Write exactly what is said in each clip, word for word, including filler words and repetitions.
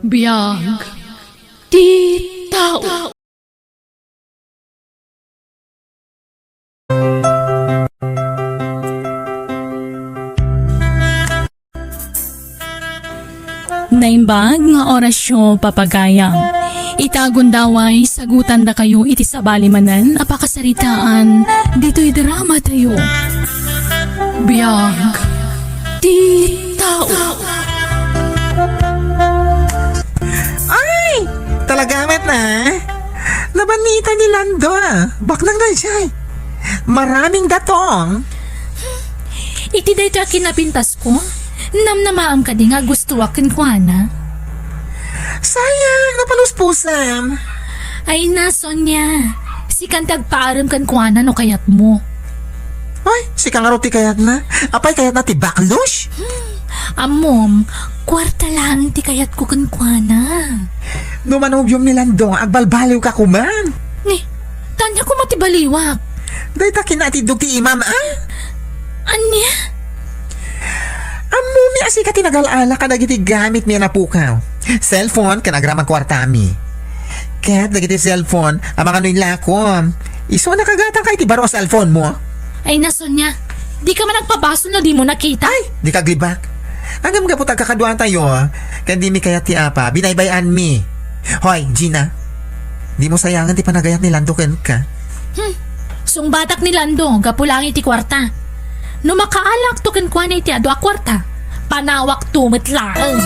Biag ti tao. Naimbag nga orasyo, papagayam. Ita gundaway, sagutandakayo iti sabali manen a pakasaritaan ditoy drama tayo. Biag ti tao. Ay! Talaga met na? Nabannita ni Lando, ah. Baknang na siya, eh. Maraming datong. Iti daytoy a kinapintasko, namnamaam kadi nga gustoak kenkuana? Sayang, napaluspusam. Ay na, Sonia. Sikan ti agpaarem kenkuana no kayatmo. Ay, sika ngarud ti kayatna? Apay, kayatna ti baklos? Hmm, ammom, kuarta laeng ti kayatko kenkuana. No manugyom ni Lando, agbalbaliwka koma. Ni, ania koma ti baliwak? Dayta kinatiddog ti imam, ah? Ania? Ammomi a sika ti nagal-ala kadagiti gamitmi a napukaw. Cellphone ken agraman kuartami. Ket dagiti cellphone a manganoy lakom. Isu a nakagatangka iti baro a cellphone mo? Ay na, Sonia, dika man agpabasol no dimo nakita. Ay, dika aglibak. Ngem gapu ta agkakaduatayo, ken dimi kayat ti apa, binaybay-anmi. Hoy, Gina, dimo sayangen ti panagayat ni Lando kenka. Hmm, sungbatak ni Lando, gapu laeng iti kuarta. No makaalakto kenkuana iti adu a kuarta, panawakto met laeng.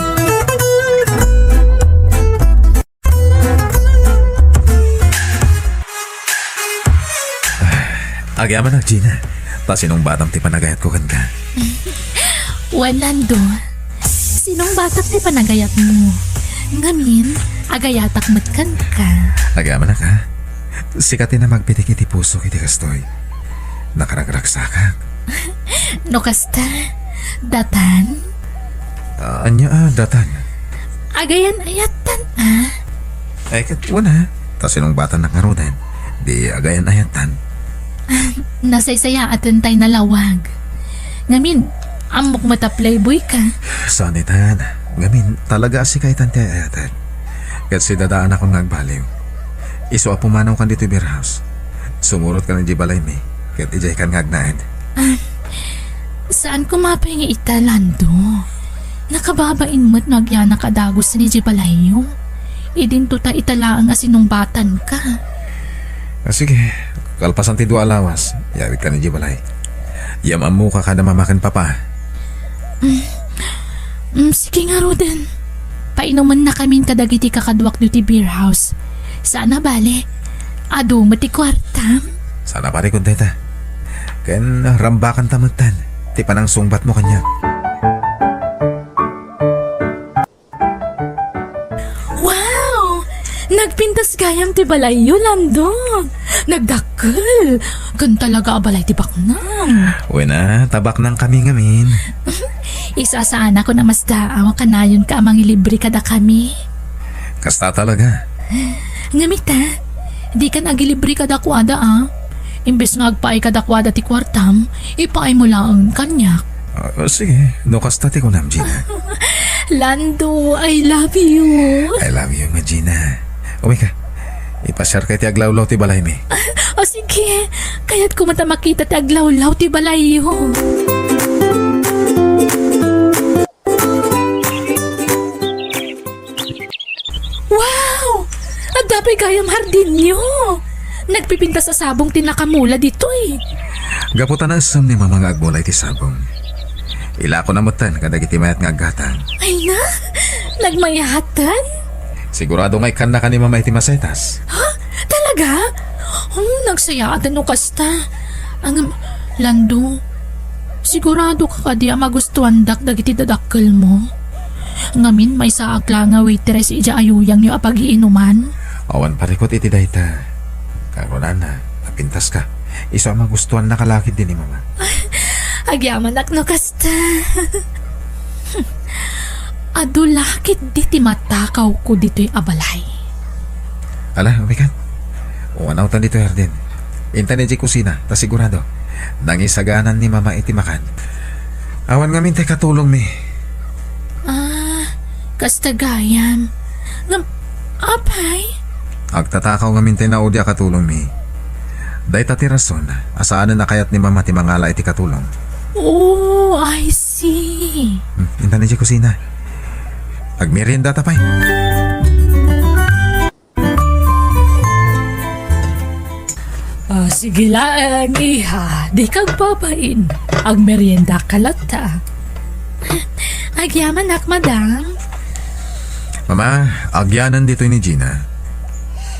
Agyamanak, Gina. Ta sinungbatam ti panagayatko kenka. Wen, Lando, sinungbatak ti panagayatmo. Ngamin, agayatak met kenka. Agyamanak, ha? Sika ti namagpitik iti pusok iti kastoy. Nakaragragsakak. No kasta, datan? Ah, ania a datan? Agayan-ayattan a. Ay, ket wen a, ta sinungbatannak ngaruden, di agayan-ayattan. Ah, nasaysayaatentay nalawag. Ngamin, ammok met a playboy ka. Saan itan, ngamin, talaga a sika itan ti ay-ayatek. Ket sidadaanakon nga agbaliw. Isu a pumanawkan ditoy beer house. Sumurotkan idiay balaymi, ket idiaykan nga agnaed. Ah, saan koma pay nga ita, Lando? Nakababain met no agyanak a dagusen idiay balayyo. Idinto ta ita laeng a sinungbatanka. Ah, sige, kalpasan ti dua a lawas, yawidkan idiay balay. Yam-ammoka kada mama ken papa. Mm. Mm, sige ngaruden. Painumennakamin kadagiti kakaduak ditoy beer house. Saan a bale, adu met ti kuartam. Saan a parikut dayta. Ken rambakanta metten ti panangsungbatmo kaniak. Wow! Nagpintas gayam ti balayyo, Lando. Nagdakkel. Ken talaga a balay ti baknang. Wen a, ta baknangkami ngamin. Isasaanakon a masdaaw a kanayonka a mangilibre kadakami. Kasta talaga. Ngem ita, dikan agilibre kadakuada a. Imbes nga agpaay kadakuada ti kuartam, ipaaymo laeng kaniak. Ah, sige, no kasta ti kunam, Gina. Lando, I love you. I love you nga, Gina. Umay ka. Ipasiarka iti aglawlaw ti balaymi. O sige, kayatko met a makita ti aglawlaw ti balayyo. Wow! Adda pay gayam hardinyo! Nagpipintas a sabong ti nakamula ditoy. Gapu ta naessem ni Mama nga agmula iti sabong, ilakona metten kadagiti mayat nga aggatang. Ay na! Nagmayaten? Sigurado nga ikkannaka ni Mama iti masetas. Ha? Talaga? Oh, nagsayaaten no kasta. Ang, Lando, sigurado ka kadi a magustuandak dagiti dadakkelmo? Ngamin, maysaak la nga waitress idiay ayuyangyo a pagiinuman? Awan parikut iti dayta. Kakunana, napintaska. Isu a magustuannaka la ketdi ni Mama. Agyamanak no kasta. Adu la ketdi ti matakawko ditoy a balay. Ala, umikan. Umanawtan ditoy hardin. Intan idiay kusina, ta sigurado, nangisaganan ni Mama iti makan. Awan ngamin ti katulongmi. Ah, kasta gayam. Ngem, apay? Agtatakaw ngamin ti naudi a katulongmi. Dayta ti rason a saanen a kayat ni Mama ti mangala iti katulong. Oh, I see. Hmm, intan idiay kusina. Agmeriendata pay. Ah, sige laeng, iha. Dika agbabain. Agmeriendaka latta. Agyamanak, madam. Mama, agyanan ditoy ni Gina.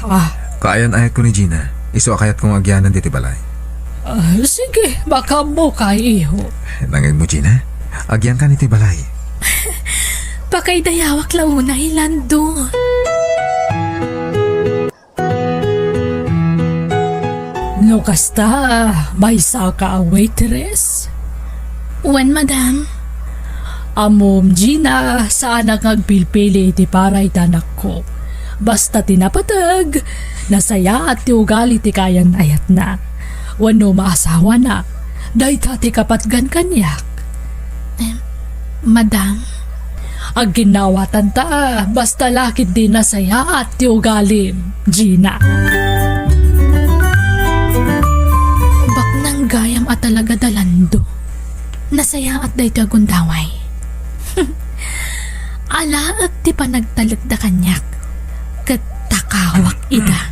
Ah. Kaayan-ayatko ni Gina. Isu a kayatko nga agyanan ditoy balay. Ah, sige, makaammoka, iho. Nangngegmo, Gina? Agyanka ditoy balay. Pakaidayawak la unay, Lando. No kasta, maysaka a waitress? Wen, madam. Ammom, Gina, saanak nga agpilpili iti para iti anakko. Basta ti napateg, nasayaat ti ugali ti kaayan-ayatna. Wenno maasawana, dayta ti kapatgan kaniak. Em, madam? Agginnaawatanta, basta la ketdi nasayaat ti ugalim, Gina. Baknang gayam a talaga da Lando. Nasayaat daytoy a gundaway. Alaek ti panagtalekda kaniak, ket takawak ida.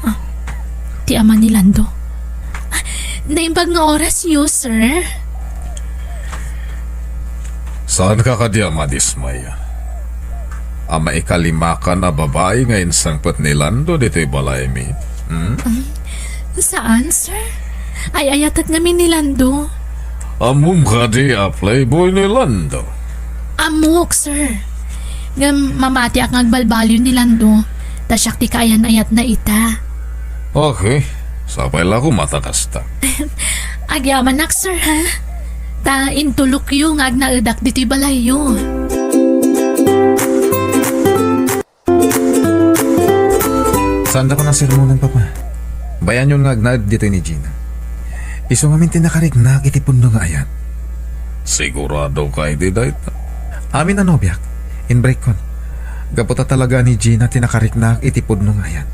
Ah, ti ama ni Lando. Ah, naimbag nga orasyo, sir. Saanka kadi a madismay a maikalimakan a babai nga insangpet ni Lando ditoy balaymi? Hmm? Hmm, saan, sir? Ay-ayatek ngamin ni Lando. Ammom kadi a playboy ni Lando? Ammok, sir. Ngem mamatiak nga agbalbaliw ni Lando, ta siak ti kaayan-ayatna ita. Okay. Sapay la koma ta kasta. Agyamanak, sir, ha? Ta intulokyo nga agnaedak ditoy balayyo. Saandakon a sermonen, Papa. Bayanyon nga agnaed ditoy ni Gina. Isu ngamin ti nakariknak iti pudno nga ayat. Siguradoka iti dayta? Amin a nobiak. Inbreakkon. Gapu ta talaga ni Gina ti nakariknak iti pudno nga ayat.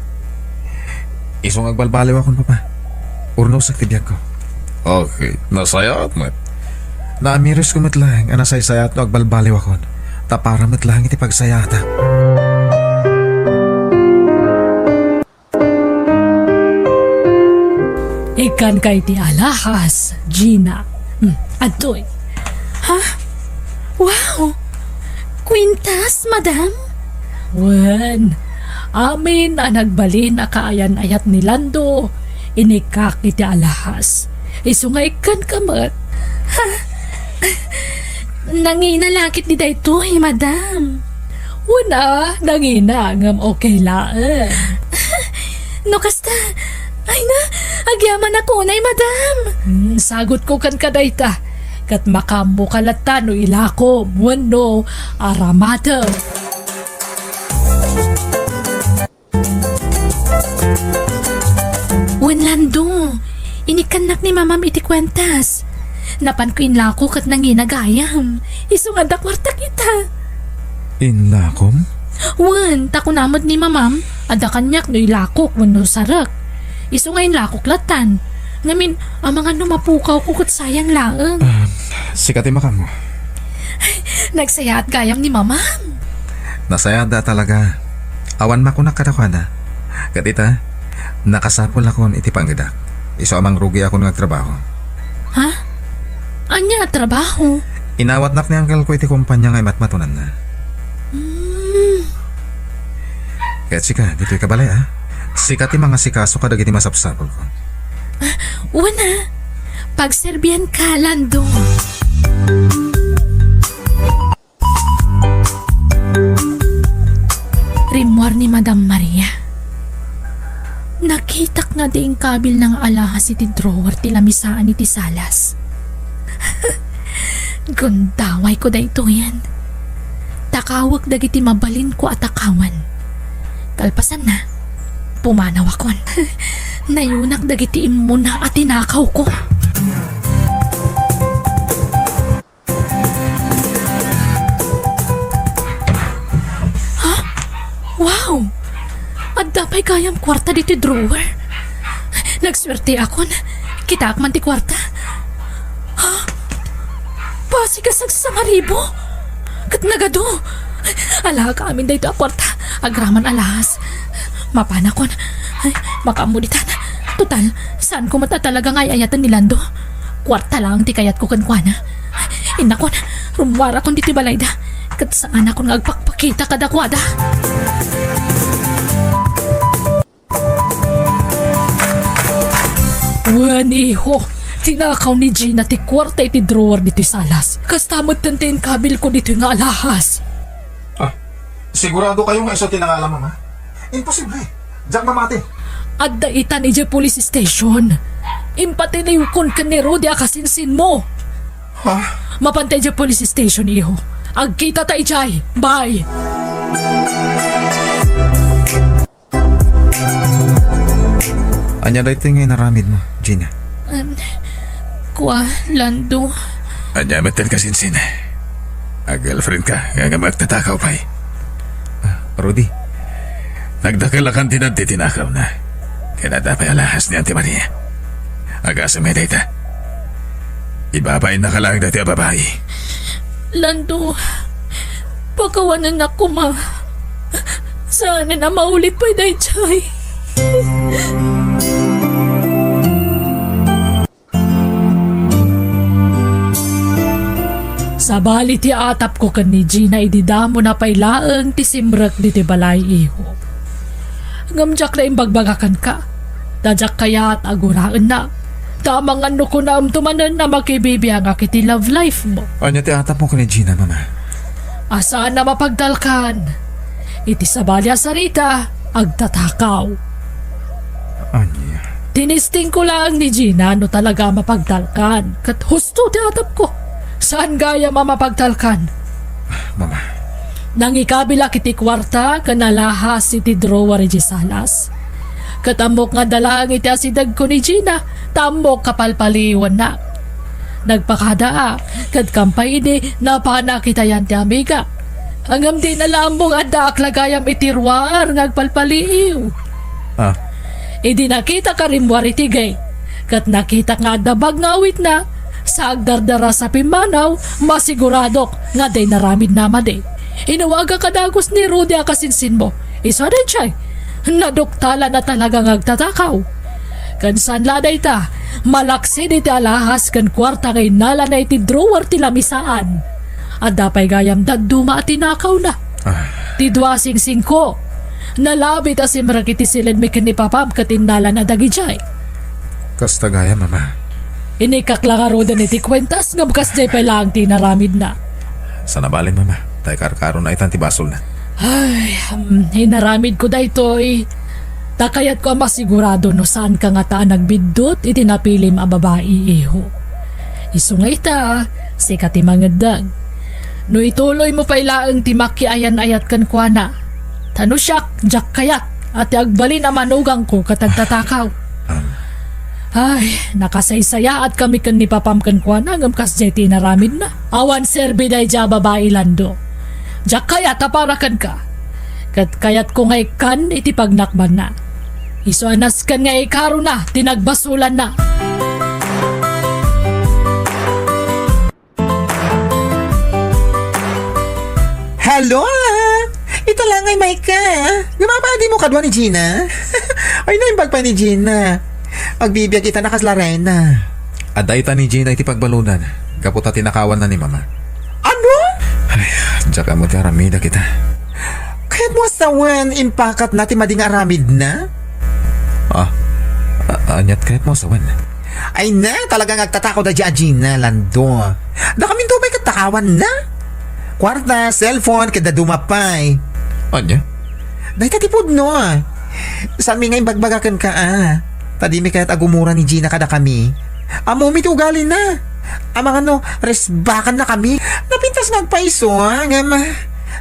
Isu nga agbalbaliwakon, Papa. Urnosek ti biagko. Okay, nasayaat met. Naamiresko met laeng a nasaysayaat no agbalbaliwakon, ta para met laeng iti pagsayaatak. Ikkanka iti alahas, Gina. Hmm, adtoy. Ha? Wow! Kwintas, madam? Wen, amin a nagbalin a kaayan-ayat ni Lando, inikkak iti alahas. Isu nga ikkanka met. Ha? Nangina la ketdi daytoy, madam. Wen a, nangina, ngem okay laeng. No kasta, ay na, agyamanak unay, madam. Hmm, sagutko kenka dayta. Ket makaammoka latta no ilakom wenno aramatem. Wen, Lando, inikkannak ni Mamam iti kuentas. Napanko inlako ket nangina gayam. Isu nga adda kuartak ita. Inlakom? Wen, ta kuna met ni Mamam, adda kaniak no ilakok wenno sarek. Isu nga inlakok lattan. Ngamin, amangan no mapukawko ket sayang laeng. Ah, sika ti makaammo. Nagsayaat gayam ni Mamam. Nasayaatda talaga. Awan makunak kadakuada. Ket ita, nakasapulakon iti pangedak. Isu a mangrugiakon nga agtrabaho. Ha? Ania a trabaho? Inawatnak ni angkelko iti kompania nga imatmatonanna. Hmm. Ket sika, ditoy ka balay, a? Sika ti mangasikaso kadagiti masapsapulko. Ah, wen a. Pagserbianka, Lando. Rimmuar ni Madam Maria. Nakitak nga di inkabilna nga alahas iti drawer ti lamisaan iti salas. Gundawayko daytoyen. Takawek dagiti mabalinko a takawan. Kalpasanna, pumanawakon. Nayunak dagiti immuna a tinakawko. Wow! Adda pay gayam kuarta ditoy drawer. Nagsuerteakon. Kitaak man ti kuarta. Ha? Basig a sangribu? Ket nagadu. Alaak amin daytoy a kuarta. Agraman alahas. Mapanakon. Ay, makaammo ditan. Total, saanko met a talaga nga ay-ayaten ni Lando. Kuarta laeng ti kayatko kenkuana. Innakon, rummuarakon ditoy balayda. Ket saanakon nga agpakpakita kadakuada. Wen, iho, tinakaw ni Gina ti kuarta iti drawer ditoy salas. Kasta metten ti inkabilko ditoy nga alahas. Ah, sigurado kayo nga isu ti nangalam, Mama? Imposible. Diak mamati. Adda itan idiay police station. Impatiliwkon ken ni Rudy a kasinsinmo. Ha? Mapanta idiay police station, iho. Agkitata idiay. Bye. Ania daytoy nga inaramidmo, Gina? Em, kua, Lando. Ania met ti kasinsin? Ag-girlfriendka, ngem agtatakaw pay. Ah, Rudy. Nagdakelakan ti nagtitinakawna. Ken adda pay alahas ni Auntie Maria. Agasem dayta. Ibabainna ka laeng daytoy a babai. Lando, pakawanennak koma. Saanen a maulit pay daydiay. Sabali ti atapko ken ni Gina idi damona pay laeng ti simrek ditoy balay, iho. Ngem diak la imbagbaga kenka. Ta diak kayat a guraennak. Ta amangan no kunaemto manen a makibibiangak iti love life mo. Ania ti atapmo ken ni Gina, Mama? A saan a mapagtalkan. Iti sabali a sarita, agtatakaw. Ania? Tinistingko laeng ni Gina no talaga a mapagtalkan. Ket husto ti atapko. Saan gayam a mapagtalkan. Mama. Nangikabilak iti kuarta ken alahas iti drawer idiay salas. Ket ammok nga adda laeng iti asidegko ni Gina, ta ammok a palpaliiwennak. Nagpakadaak, ket kampay idi napanak itayan ti amiga. Ngem dina la ammo nga addaak la gayam iti ruar nga agpalpaliiw. Ah. Idi nakitak a rimmuar iti gate, ket nakitak nga adda bag nga awitna, sa agdardaras a pimmanaw, masiguradok nga adda inaramidna madi. Inawagak a dagus ni Rudy a kasinsinmo. Isu a daydiay, naduktalan a talaga nga agtatakaw. Ken saan la a dayta, malaksid iti alahas ken kuarta nga innalana iti drawer ti lamisaan. Adda pay gayam dadduma a tinakawna. Ah. Ti dua a singsingko, nalabit a simrek iti silenmi ken ni Papam ket innalana dagidiay. Kasta gayam, Mama. Inikkak la ngaruden iti kuentas ngem kasdiay pay laeng ti inaramidna. Saan a bale, Mama, ta ikarkarona itan ti basolna. Ay, um, inaramidko daytoy. Ta kayatko a masigurado no saanka ngata a nagbiddut iti napilim a babai, iho. Isu nga ita, sika ti mangeddeng. No ituloymo pay laeng ti makiayan-ayat kenkuana. Ta no siak, diak kayat a ti agbalin a manugangko ket agtatakaw. Um. Ay, nakasaysayaatkami ken ni Papam kenkuana ngem kasdiay ti inaramidna. Awan serbi daydiay a babai, Lando. Diak kayat a para kenka. Ket kayatko nga ikkan iti pagnakbanna. Isu a nasken nga ikarona ti nagbasolanna. Hello, ah! Ita la ngay Micah. Ngem apay a dimo kadua ni Gina? Ay, naimbag pay ni Gina. Agbibiag ita a kas la reyna. Adda ita ni Gina iti pagbaludan, gapu ta tinakawanna ni Mama. Ano? Ay, diak ammo ti aramida kita. Kayatmo a sawen, impakatna ti madi nga aramidna? Ah, a-, aniat kayatmo a sawen? Ay na, talaga nga agtatakaw daydiay a Gina, Lando. Dakaminto pay ket takawanna. Kuarta, cellphone, ket dadduma pay. Ania? Dayta ti pudno. Saanmi nga imbagbaga kenka, a. Ta dimi kayat a gumura ni Gina kadakami. Ammomi ti ugalina. Amangan no, resbakannakami. Napintas nga agpaiso, a, ngem,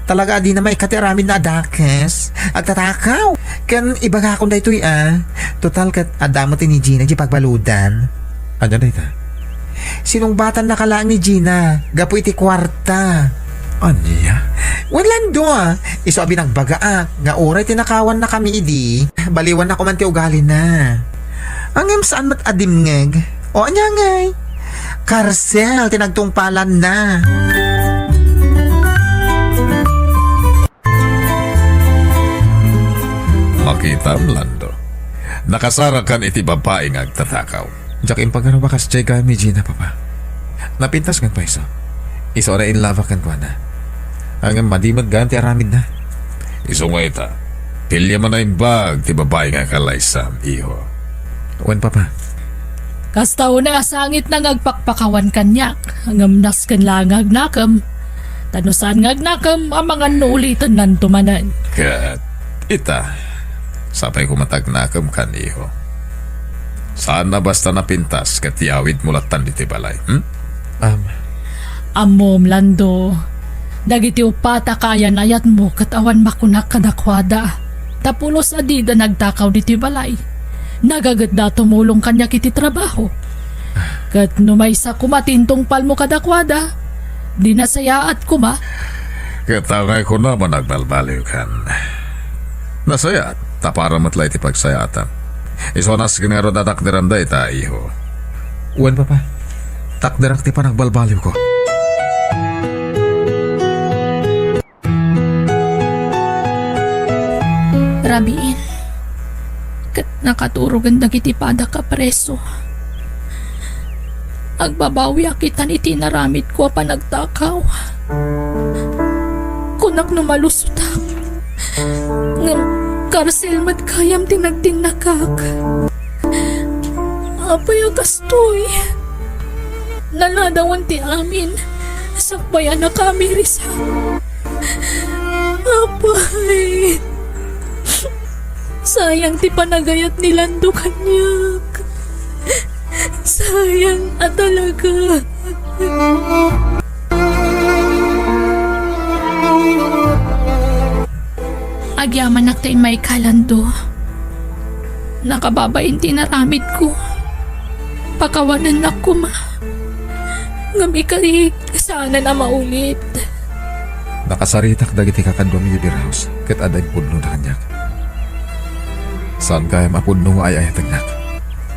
talaga a dina maikkan ti aramidna a dakes. Agtatakaw. Ken ibagakon daytoy, a. Total ket adda met ni Gina diay pagbaludan. Ania dayta? Sinungbatannaka laeng ni Gina gapu iti kuarta. Ania? Wen, Lando, ah. Isu a binagbagaak nga uray tinakawannakami idi, baliwanna koma ti ugalina. Ngem saan met a dimngeg? O, ania ngay? Karsel ti nagtungpalanna. Makitam, Lando. Nakasarakan iti babai nga agtatakaw. Diak impagaruba kasdiay gayam ni Gina, Papa. Napintas nga agpayso. Isu a nainlabak kenkuana. Ngem madi met gayam ti aramidna. Isu nga ita, piliem a naimbag ti babai nga kalaysam, iho. Wen, Papa. Kasta unay a sangitna nga agpakpakawan kaniak, ngem nasken la nga agnakem. Ta no saan nga agnakem, amangan no ulitennanto manen. Ket ita, sapay koma ta agnakem kan, iho. Saan a basta napintas ket yawidmo lattan ditoy balay, hmm? Am. Ammom, Lando, dagiti uppat a kaayan-ayatmo ket awan makunak kadakuada, ta pulos a dida nagtakaw ditoy balay. Nagagetda a tumulong kaniak iti trabaho. Ket no maysa koma ti intungpalmo kadakuada, di nasayaat koma. Ket angay kunam a nagbalbaliwkan. Nasayaat, ta para met la iti pagsayaatam. Isu a nasken ngarud a takderem dayta, iho. Wen, Papa. Takderak ti panagbalbaliwko. Rabiin, ket nakaturogen dagiti padak a preso. Agbabawiak itan iti inaramidko a panagtakaw. Kunak no malusotak, ngem karsel met gayam ti nagtinnakak. Apay a kastoy? Naladawan ti amin, sakbay a nakaamirisak. Apay, sayang ti panagayat ni Lando kaniak. Sayang a talaga. Agyamanak ta immayka, Lando. Nakababain ti inaramidko. Pakawanennak koma. Ngem ikarik, saanen a maulit. Nakasaritak dagiti kakaduam iti beerhouse ket adda impudnona kaniak. Saan gayam a pudno nga ay-ayatennak.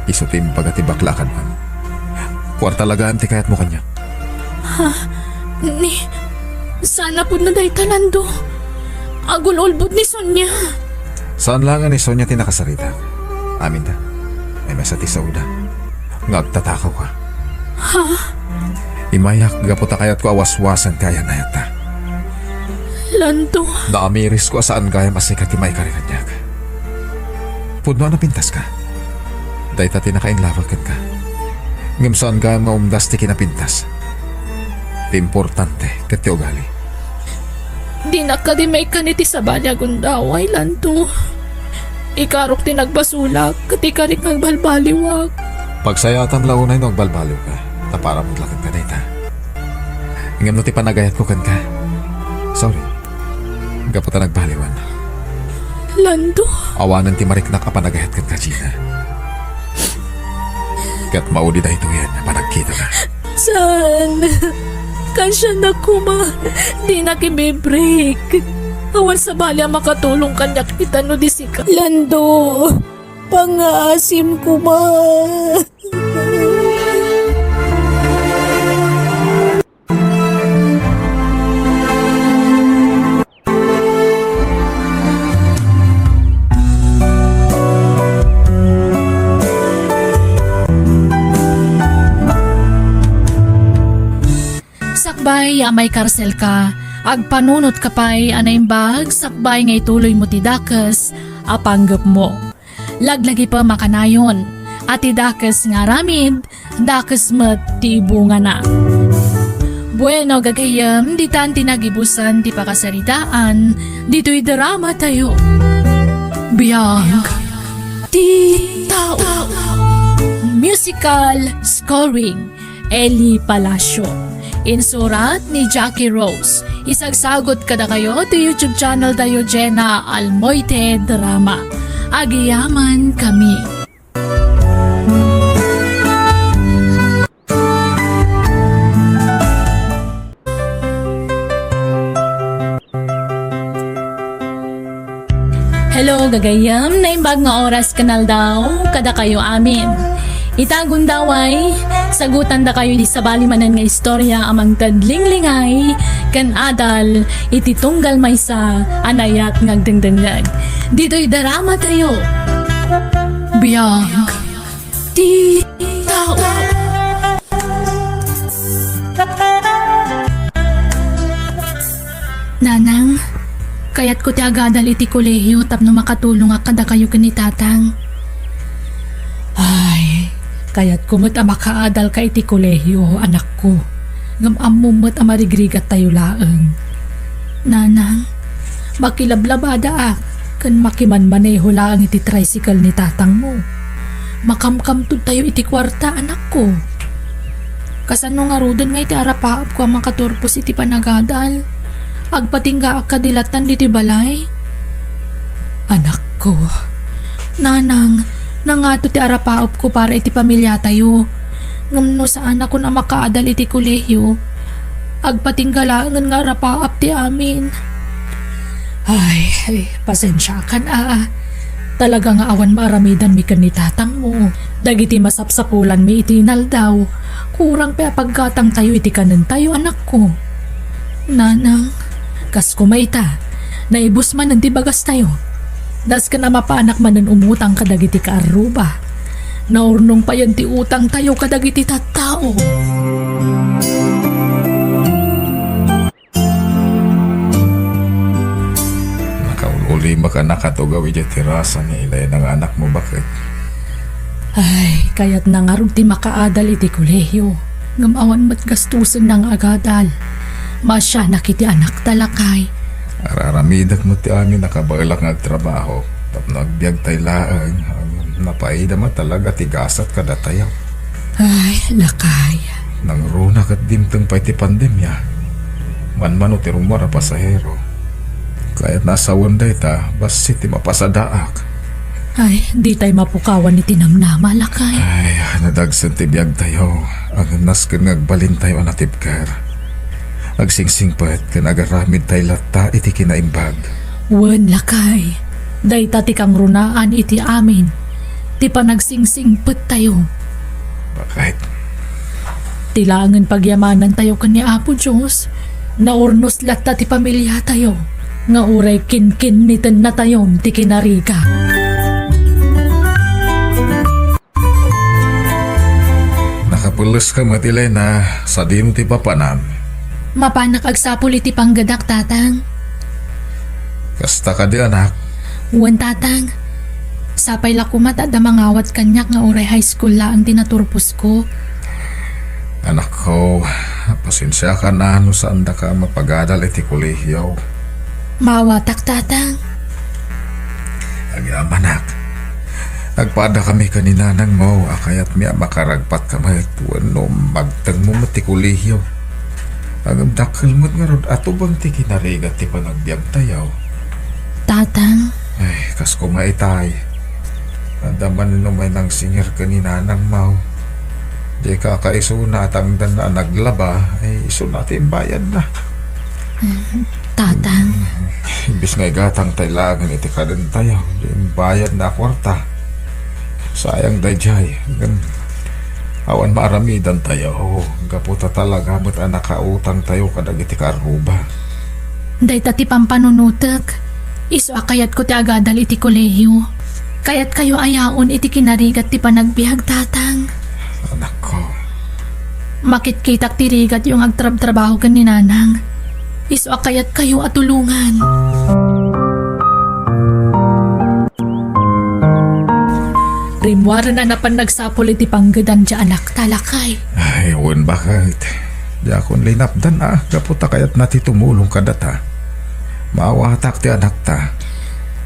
Isu ti imbaga ti bakla a kaduam. Kuarta la gayam ti kayatmo kaniak. Ha? Ni, saan a pudno dayta, Lando? Agul-ulbod ni Sonia. Saan laeng a ni Sonia ti nakasarita. Aminda. Maymaysa ti saoda nga agtatakawka. Ha? Imayak gapu ta kayatko a waswasen ti ayan-ayatta. Lando. Naamirisko a saan gayam a sika ti maikari kaniak. Pudno a napintaska. Dayta ti nakainlabak kenka. Ngem saan gayam nga umdas ti kinapintas. Ti importante ket ti ugali. Dinak kadi maikkan iti sabali a gundaway, Lando. Ikarok ti nagbasolak, ket ikarik nga agbalbaliwak. Pagsayaatam la unay no agbalbaliwka, ta para met la kenka dayta. Ngem no ti panagayatko kenka, sorry. Gapu ta nagbaliwan. Lando. Awanen ti mariknak a panagayat kenka, Gina. Ket maudi daytoyen a panagkitana. Saan? Kasianak koma. Dinak ibibreak. Awan sabali a makatulong kaniak ita no di sika. Lando, pangaasim koma. Sakbay a maikarselka, agpanunotka pay a naimbag sakbay nga ituloymo ti dakes a panggepmo. Laglagipem a kanayon a ti dakes nga aramid, dakes met ti ibungana. Bueno, gagayyem, ditan ti nagibusan ti pakasaritaan ditoy drama tayo. Biag ti tao. Musical scoring. Eli Palacio. Insurat ni Jackie Rose. Isagsagot kadakayo ti YouTube channel tayo, Jenna Almoite Drama. Agyamankami. Hello, gagayyem, naimbag nga oras ken aldaw kadakayo amin. Ita gundaway, sagutandakayo iti sabali manen nga istorya a mangted linglingay ken adal iti tunggal maysa a naayat nga agdengdengngeg. Ditoy drama tayo. Biag ti tao. Nanang, kayatko ti agadal iti kolehiyo tapno makatulongak kadakayo ken ni Tatang. Ay, kayatko met a makaadalka iti kolehiyo, anakko. Ngem ammom met a marigrigattayo laeng. Nanang, makilablabadaak ken makimanmaneho laeng iti tricycle ni tatangmo. Makamkamtodtayo iti kuarta, anakko. Kasano ngaruden nga iti arapaapko a makaturpos iti panagadal? Agpatinggaak kadi lattan ditoy balay? Anakko, nanang, nangato ti arapaapko para iti pamiliatayo. Ngem no saanakon a makaadal iti kolehiyo, agpatingga laengen nga arapaap ti amin. Ay, ay, pasensiakan a. Talaga nga awan maaramidanmi ken ni tatangmo. Dagiti masapsapulanmi iti inaldaw, kurang pay a paggatangtayo iti kanentayo, anakko. Nanang, kas koma ita, naibus manen ti bagastayo. Nasken a mapanak manen umutang kadagiti kaarruba. Naurnong payen ti utangtayo kadagiti tattao. Nakaul-ulimek a nakatugaw idiay terasa ni Elena nga anakmo, baket. Ay, kayatna ngarud ti makaadal iti kolehiyo, ngem awan met gastusenna nga agadal. Maasianak iti anakta, lakay. Ar-aramidek met ti amin a kabaelak nga agtrabaho tapno agbiagtay laeng. Napaida met talaga ti gasat kadatayo. Ay, lakay. Nangruna ket dimteng pay ti pandemia. Manmano ti rummuar a pasahero. Kayatna a sawen dayta, bassit ti mapasadaak. Ay, ditay mapukawan iti namnama, lakay. Ay, nadagsen ti biagtayo. Ngem nasken nga agbalintayo a natibker. Agsingsingpet ken agaramidtay latta iti kinaimbag. Wen, lakay. Dayta ti kangrunaan iti amin ti panagsingsingsingpettayo. Baket. Ti laengen pagyamanantayo ken ni Apo Dios, naurnos latta ti pamiliatayo, nga uray kinkinnitennatayon ti kinarigat. Nakapelleska met, Elena, sadino ti papanan? Mapanak agsapul iti panggedak, Tatang. Kasta kadi, anak? Wen, Tatang. Sapay la koma ta adda mangawat kaniak nga uray high school laeng ti naturposko. Anakko, pasensiakan a no saandaka a mapagadal iti kolehiyo. Maawatak, Tatang. Agyamanak. Agpadakami ken ni nanangmo a kayatmi a makaragpatka met wenno magtengmo met ti kolehiyo. Ngem dakkel met ngarud a tubeng ti kinarigat ti panagbiagtayo. Tatang. Ay, kas koma itay. Adda man no may nangsingir ken ni nanangmo. Di kakaisuna a tangdanna a naglaba, ay isuna ti imbayadna. Tatang. Imbis nga igatangtay laengen iti kadentayo, di imbayadna a kuarta. Sayang daydiay, ngem awan maaramidantayo, gapu ta talaga met a nakautangtayo kadagiti kaarruba. Dayta ti pampanunotek. Isu a kayatko ti agadal iti kolehiyo. Kayatkayo a yaon iti kinarigat ti panagbiag, Tatang. Anakko. Makitkitak ti rigatyo nga agtrabtrabaho ken ni Nanang. Isu a kayatkayo a tulongan. Rimmuaren a napan nagsapul iti panggedan ti anakta, lakay. Ay, wen, baket. Diakon linapdan a gapu ta kayatna ti tumulong kadata. Maawatak ti anakta.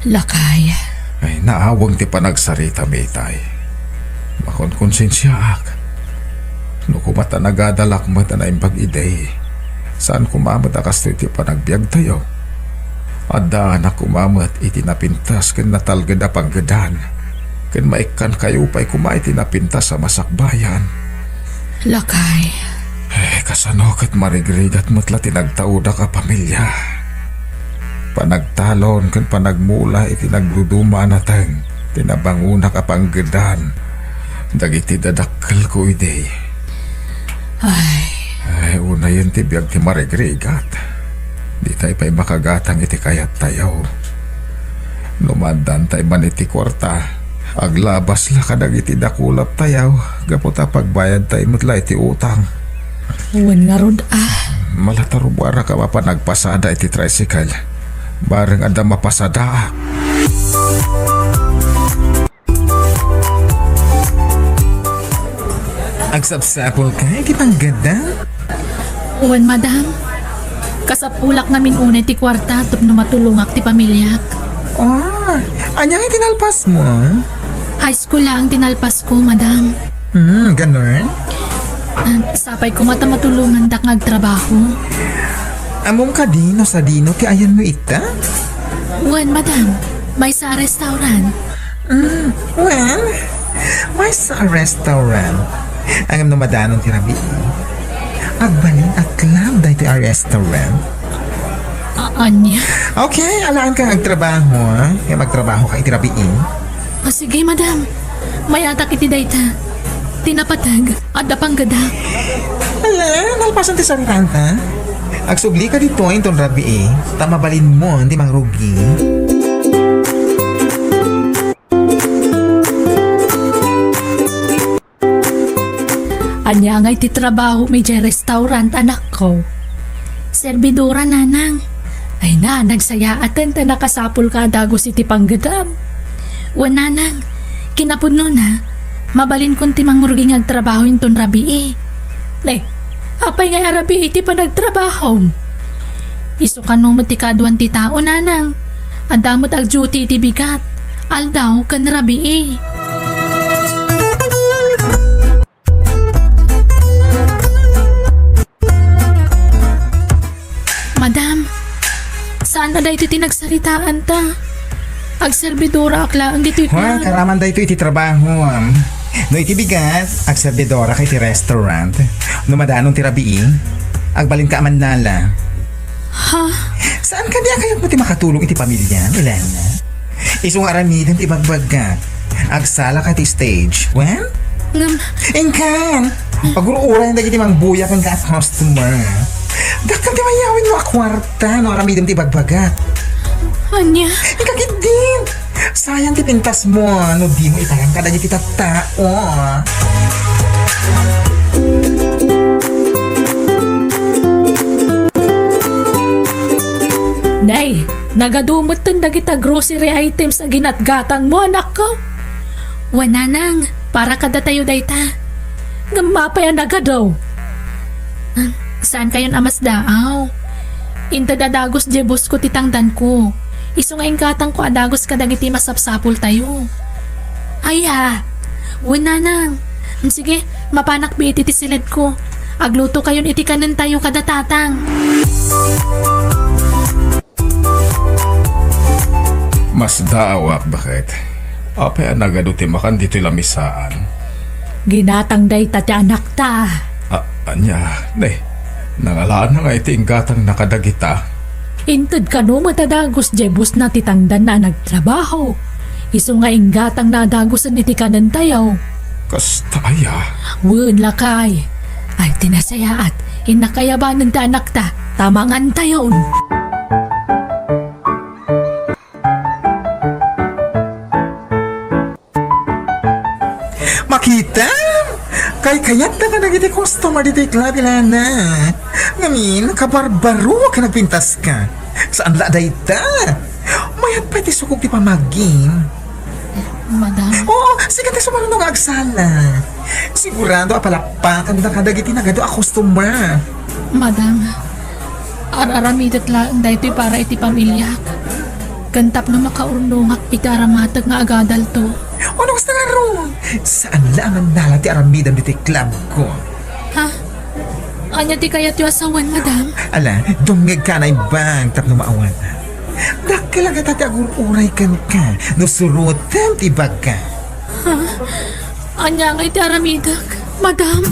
Lakay. Ay, naaweng ti panagsaritami itay. Makonkonsensiaak. No koma ta nagadalak met a naimbag idi, saan koma met a kastoy ti panagbiagtayo. Addaanak koma met iti napintas ken natalged a panggedan, ken maikkankayo pay koma iti napintas a masakbayan. Lakay. Eh, kasano ket marigrigat met la ti nagtaudak a pamilia? panagtalon ken panagmula iti nagduduma a nateng ti nabangonak a panggedan dagiti dadakkelko idi. Ay. Ay, unayen ti biag ti marigrigat. Ditay pay makagatang iti kayattayo. No maaddaantay man iti kuarta, aglabas la kadagiti dakulattayo gapu ta pagbayadtay met la iti utang. Wen ngarud a. Malatarubarak a mapan agpasada iti tricycle. Bareng adda mapasadaak. Agsapsapulka iti panggeddam? Wen, madam. Kasapulak ngamin unay ti kuarta tapno matulongak ti pamiliak. Ah, ania ngay ti nalpasmo? High school laeng ti nalpasko, madam. Hmm, ganun? Ah, sapay koma ta matulongandak nga agtrabaho. Ammom kadi no sadino ti ayanmo ita? Wen, madam. Maysa a restaurant. Mm, well, maysa a restaurant. Ngem no madanon ti rabii, agbalin a club daytoy a restaurant. A-, ania? Okay, alaanka nga agtrabaho, ha? Kaya magtrabaho ka iti rabii. Ah, sige, madam. Mayatak iti dayta. Ti napateg, adda panggedak. Ala, nalpasan ti sariranta. Agsublika ditoy inton rabii, ta mabalinmon ti mangrugi. Ania ngay ti trabaho idiay restaurant, anakko? Servidora, nanang. Ay na, nagsayaaten ta nakasapulka a dagus iti panggeddam. Wen, nanang, kinapudnona, mabalinkon ti mangrugi nga agtrabaho inton rabii. Ne, apay ngay a rabii ti panagtrabahom? Isu kano met ti kaaduan ti tao, nanang. Adda met agduty iti bigat, aldaw ken rabii. Madam, saan a daytoy ti nagsaritaanta? Agserbidoraak laeng ditoy Well, club. Karaman daytoy iti trabaho, am. No iti bigat, agserbidora ka iti restaurant. No madanon ti rabii, agbalinka a mannala. Ha? Saan kadi a kayatmo ti makatulong iti pamiliam, Elena? Isu nga aramidem ti ibagbagak. Agsala ka ti stage. Wen? Ngem, inkan! Pagururayen dagiti mangbuya kenka a customer. Dakkel ti mayawenmo a kuarta no aramidem ti ibagbagak. Ania? Inka ketdin! Sayang ti pintasmo no dimo ipayan kadagiti tattao. Nay, nagadu metten dagita grocery items a ginatgatangmo, anakko. Wen, nanang, para kadatayo dayta. Ngem apay a nagadu? Ah, saankayon a masdaaw? Inted a dagus diay boss ko ti tangdanko. Isu nga inggatangko a dagus kadagiti masapsapultayo. Aya, wen, nanang. Sige, mapanak bii iti siledko. Aglutokayon iti kanentayo kada tatang. Masdaawak, baket? Apay a nagadu ti makan ditoy lamisaan? Ginatang dayta ti anakta. A-, ania, ne? Nangalana nga iti inggatangna kadagita? Inted kano met a dagus diay bossna ti tangdanna a nagtrabaho. Isu nga inggatangna a dagusen iti kanentayo. Kasta aya? Wen, lakay. Ay, ti nasayaat, innak a yabanen ti anakta, ta mangantayon. Makita? Kaykayatta kadagiti customer ditoy club, Elena. Ngamin, kabarbaro ken nagpintaska. Saan la dayta? Mayat pay ti sukog ti pamagim. Madam. Oo, sige, ti sumaruno nga agsala. Sigurado a palakpakanda kadagiti nagadu a customer. Madam, ar-aramidek laeng daytoy para iti pamiliak. Ken tapno makaurnongak iti aramatek nga agadalto. Ano kasta ngarud? Saan la a mannala ti aramidem ditoy club ko? Ha? Ania ti kayatyo a sawen, madam? Ala, dumngegka a naimbag tapno maawanak. Dakkel a gata ti agur-uray kenka no surotem ti ibagak. Ha? Ania ngay ti aramidek, madam?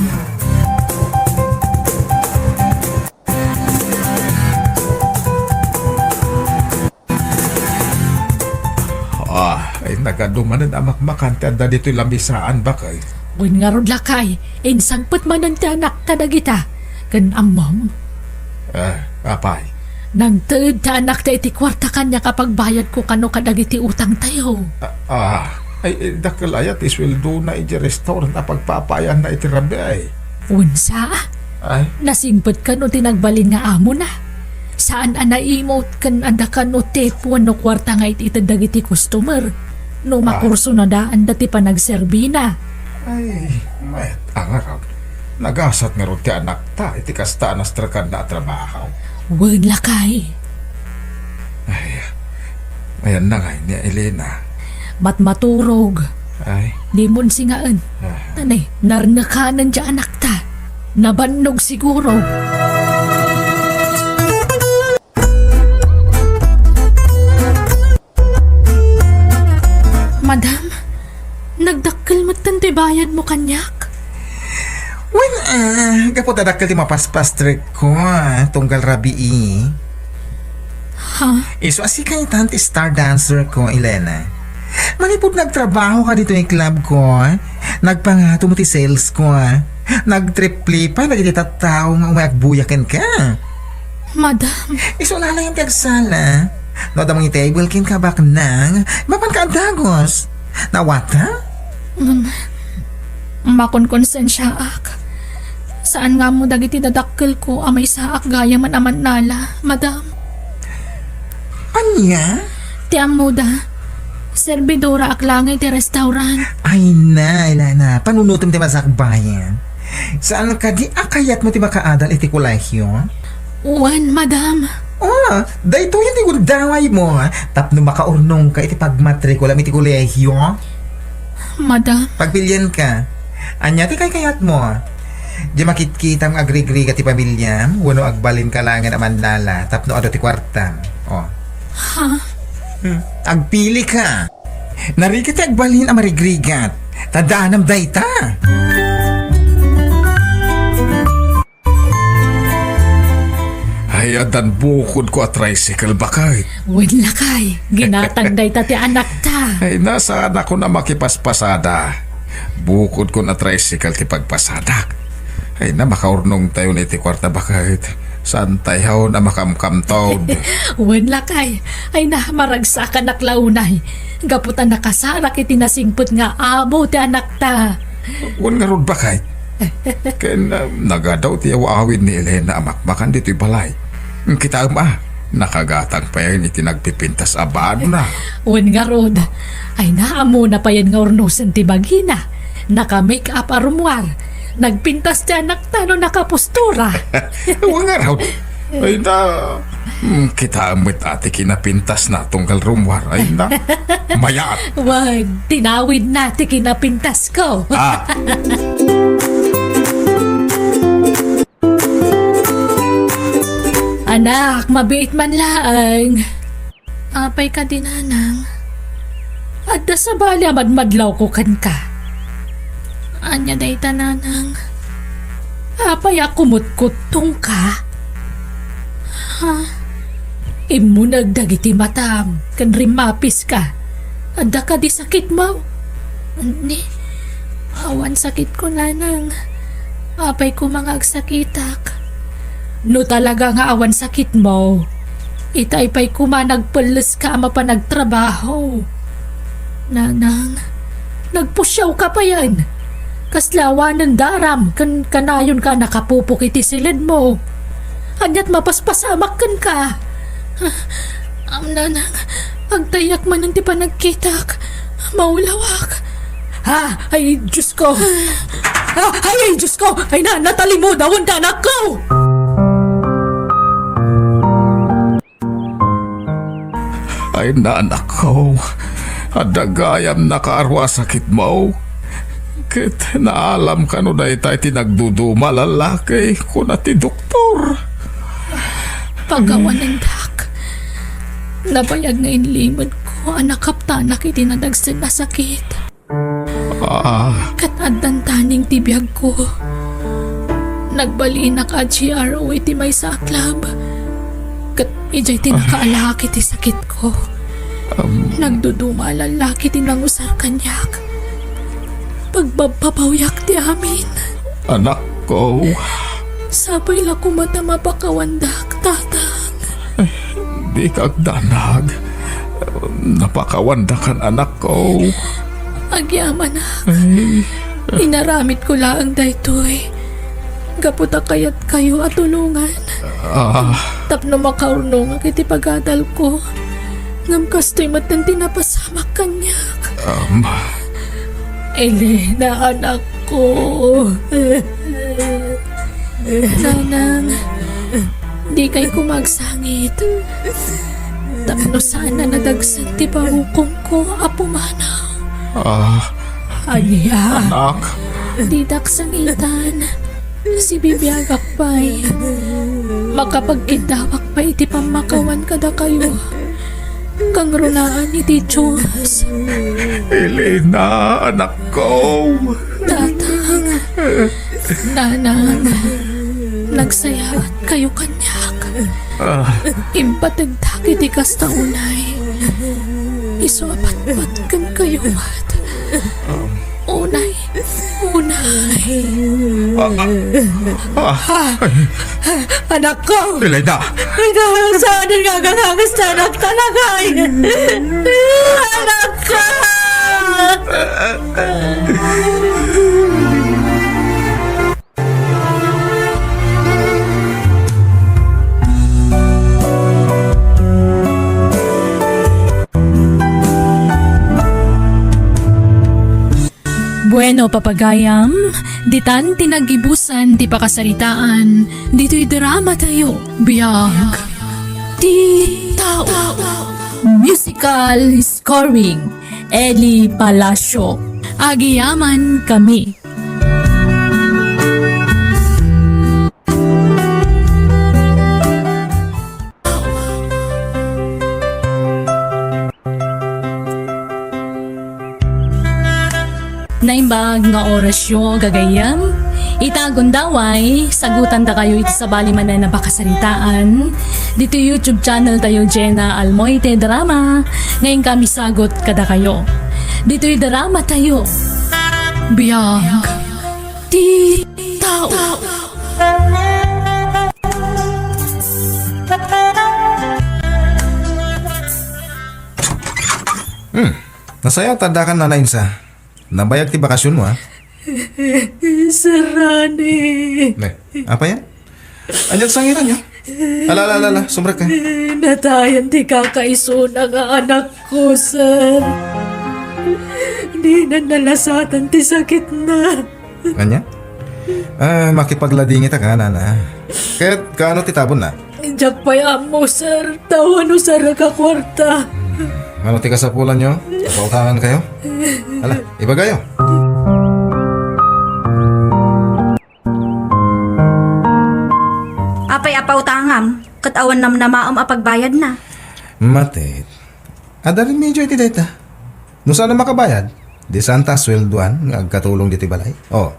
Nagadu manen a makmakan ti adda ditoy lamisaan, bakay. Wen ngarud, lakay, insangpet manen ti anakta dagita. Ken ammom? Eh, apay? Nangted ti anakta iti kuarta kaniak a pagbayadko kano kadagiti utangtayo. Ah, ah, ay, eh, dakkel aya ti sueldona iti restaurant a pagpapaayanna iti rabii? Wen sa? Ay? Nasingpet kano ti nagbalin nga amona? Saan a naimut ken adda kano tip wenno kuarta nga it-ited dagiti customer no Ah. makursunadaanda ti panagserbina. Ay, met, angarod. Nagasat ngarud ti anakta iti kasta a nastrekanna a trabaho. Wen, lakay. Ay, ayanna ngay ni Elena? Matmaturog. Ay. Dimon singaen. Ah. Nanay, narnekanen ti anakta. Nabannog siguro. Madam, nagdakkel metten ti bayadmo kaniak? Wen, ah, gapu ta dakkel ti mapaspastrekko, ah, tunggal rabii. Ha? Isu a sika itan ti star dancer ko, Elena. Manipud nagtrabaho ka ditoy club ko, nagpangato mo ti sales ko, nagtriple pa dagiti tattao nga umay agbuya kenka. Madam. Isu laeng ti agsala. No adda mangitable kenka baknang, mapanka a dagos. Nawata? Mm. Makonkonsensiaak. Saan nga ammo dagiti dadakkelko a maysaak gayamen a mannala, madam. Ania? Ti ammoda, serbidoraak laeng iti restaurant. Ay na, Elena. Panunotem ti masakbayan. Saan kadi a kayatmo ti makaadal iti kolehio? Wen, madam. Oh, daytoy ti gundawaymo, tapno makaurnongka iti pagmatrikulam iti kolehio. Madam. Pagpilienka. Ania ti kaykayatmo? Di makitkitam nga agrigrigat ti pamiliam, wenno agbalinka laengen a mannala tapno adu ti kuartam. Oh. Ha? Hmm. Agpilika. Narigat ti agbalin a marigrigat. Ta danam dayta. Ay, addan bukodko a tricycle, baket. Wen, lakay, ginatang dayta ti anakta. Ay, na, saanakon a makipaspasada. Bukodkon a tricycle ti pagpasadak. Ay na, makaurnongtayon iti kuarta, baket. Saantayon a makamkamtod. Wen, lakay. Ay na, maragsakanak la unay. Gapu ta nakasarak iti nasingpet nga amo ti anakta. Wen ngarud, baket. Ken, ah, nagadu ti aw-awid ni Elena a makmakan ditoy balay. Kitaem a, nakagatang payen iti nagpipintas a banona. Wen ngarud, ay na, ammona payen nga urnosen ti bagina. Naka-make up a rummuar. Nagpintas ti anakta no nakapostura. Wen ngarud. Ay na, mm, kitaem met a ti kinapintasna tunggal rummuar. Ay na, mayat. Wen, tinawidna ti kinapintasko. Ah. Anak, mabiit man laeng. Apay kadi, nanang? Adda sabali a madmadlawko kenka. Ania dayta, nanang? Apay a kumutkuttongka? Ha? Immuneg dagiti matam ken rimmapiska. Adda kadi sakitmo? Ni, awan sakitko, nanang. Apay koma nga agsakitak? No talaga nga awan sakitmo, itay pay koma nagpelleska a mapan agtrabaho. Nanang, nagpusiawka payen. Kasla awanen daram ken kanayonka a nakapupok iti siledmo. Aniat mapaspasamak kenka. Am, nanang, agtayak manen ti panagkitak. Maulawak. Ha? Ay, Diyos ko! Ha? Ay, ay, Diyos ko! Ay na, natalimudawen ta, anak ko! Ay na, anak ko, adda gayam nakaaro a sakitmo. Ket naalamka no dayta ti nagduduma a lalaki, kuna ti doktor. Pagawanen, dak. Nabayag nga inlimedko a nakaptanak iti nadagsen a sakit. Ah. Ket addan taning ti biagko. Nagbalinak a G R O iti maysa a club. Ket idiay ti nakaalaak iti sakitko. Am. Nagduduma a lallaki ti nangusar kaniak. Pagbabbabawiak ti amin. Anakko. Sapay la koma ta mapakawandak, Tatang. Ay, dika agdanag. Napakawandakan, anakko. Agyamanak. Ay. Inaramidko laeng daytoy gapu ta kayatkayo a tulongan. Ah. Tapno makaurnongak iti pagadalko. Ngem kastoy met ti napasamak kaniak. Ama. Elena, anakko. Nanang, dikay koma agsangit. Tapno saan a nadagsen ti baukongko a pumanaw. Ah. Ania? Anak. Didak sangitan. Sibibiagak pay. Makapagkiddawak pay iti pammakawan kadakayo. Kangrunaan iti Dios. Elena, anakko. Tatang, nanang, nagsayaat kayo kaniak. Ah. Impategdak iti kasta unay. Isu a patpat kenkayo met. Unay, unay. Ah, ah, ah. Anakko! Elena! Ay, saan nga agangangas ti anak talaga, ay? Anakko! Bueno, papagayam, ditan ti naggibusan ti pakasaritaan ditoy drama tayo, Biag ti Tao. Musical scoring, Eli Palacio. Agiyaman kami. Naimbag nga orasyo, gagayyem. Ita gundaway, sagutandakayo iti sabali manen a pakasaritaan. Ditoy YouTube channel tayo, Jenna Almoite Drama, nga inkami sagut kadakayo. Ditoy drama tayo. Biag ti tao. Hmm. Nasayaat ta addakan, Nana Insa. Nabayag ti bakasionmo, a? Sir Rani. Ne, apay a? Ania ti sangitanyo? Ala, ala, ala, ala, sumrekka. Natayan ti kakaisuna nga anakko, sir. Dinan nalasatan ti sakitna. Ania? Ah, makipagladingitak, a, Nana. Ket kaano ti tabonna? Diak pay ammo, sir. Awan usarek a kuarta. Mano ti kasapulanyo? Pautangankayo? Ala, ibagayo. Apay a pautangam, ket awan namnamaem a pagbayadna? Matit. Adda remedio iti dayta. No saan a makabayad, di saan ta sueldoan nga agkatulong ditoy balay? Oh.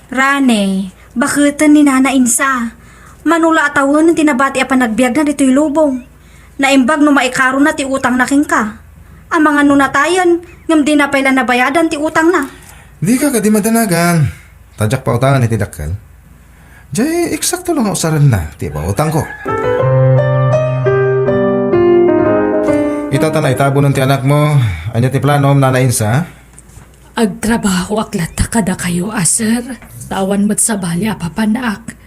Rane, baketen ni Nana Insa. Mano la a tawen ti nabati a panagbiagna ditoy lubong. Naimbag no maikarona ti utangna kenka. Amangan no natayen, ngem dina pay la nabayadan ti utangna. Dika kadi madanagan. Ta diak pautangan iti dakkel. Jay, eksakto la nga usarenna ti ipautangko. Ita ta naitabonen ti anakmo, ania ti planom, Nana Insa? Agtrabahoak latta kadakayo a, sir, ta awan met sabali a papanak.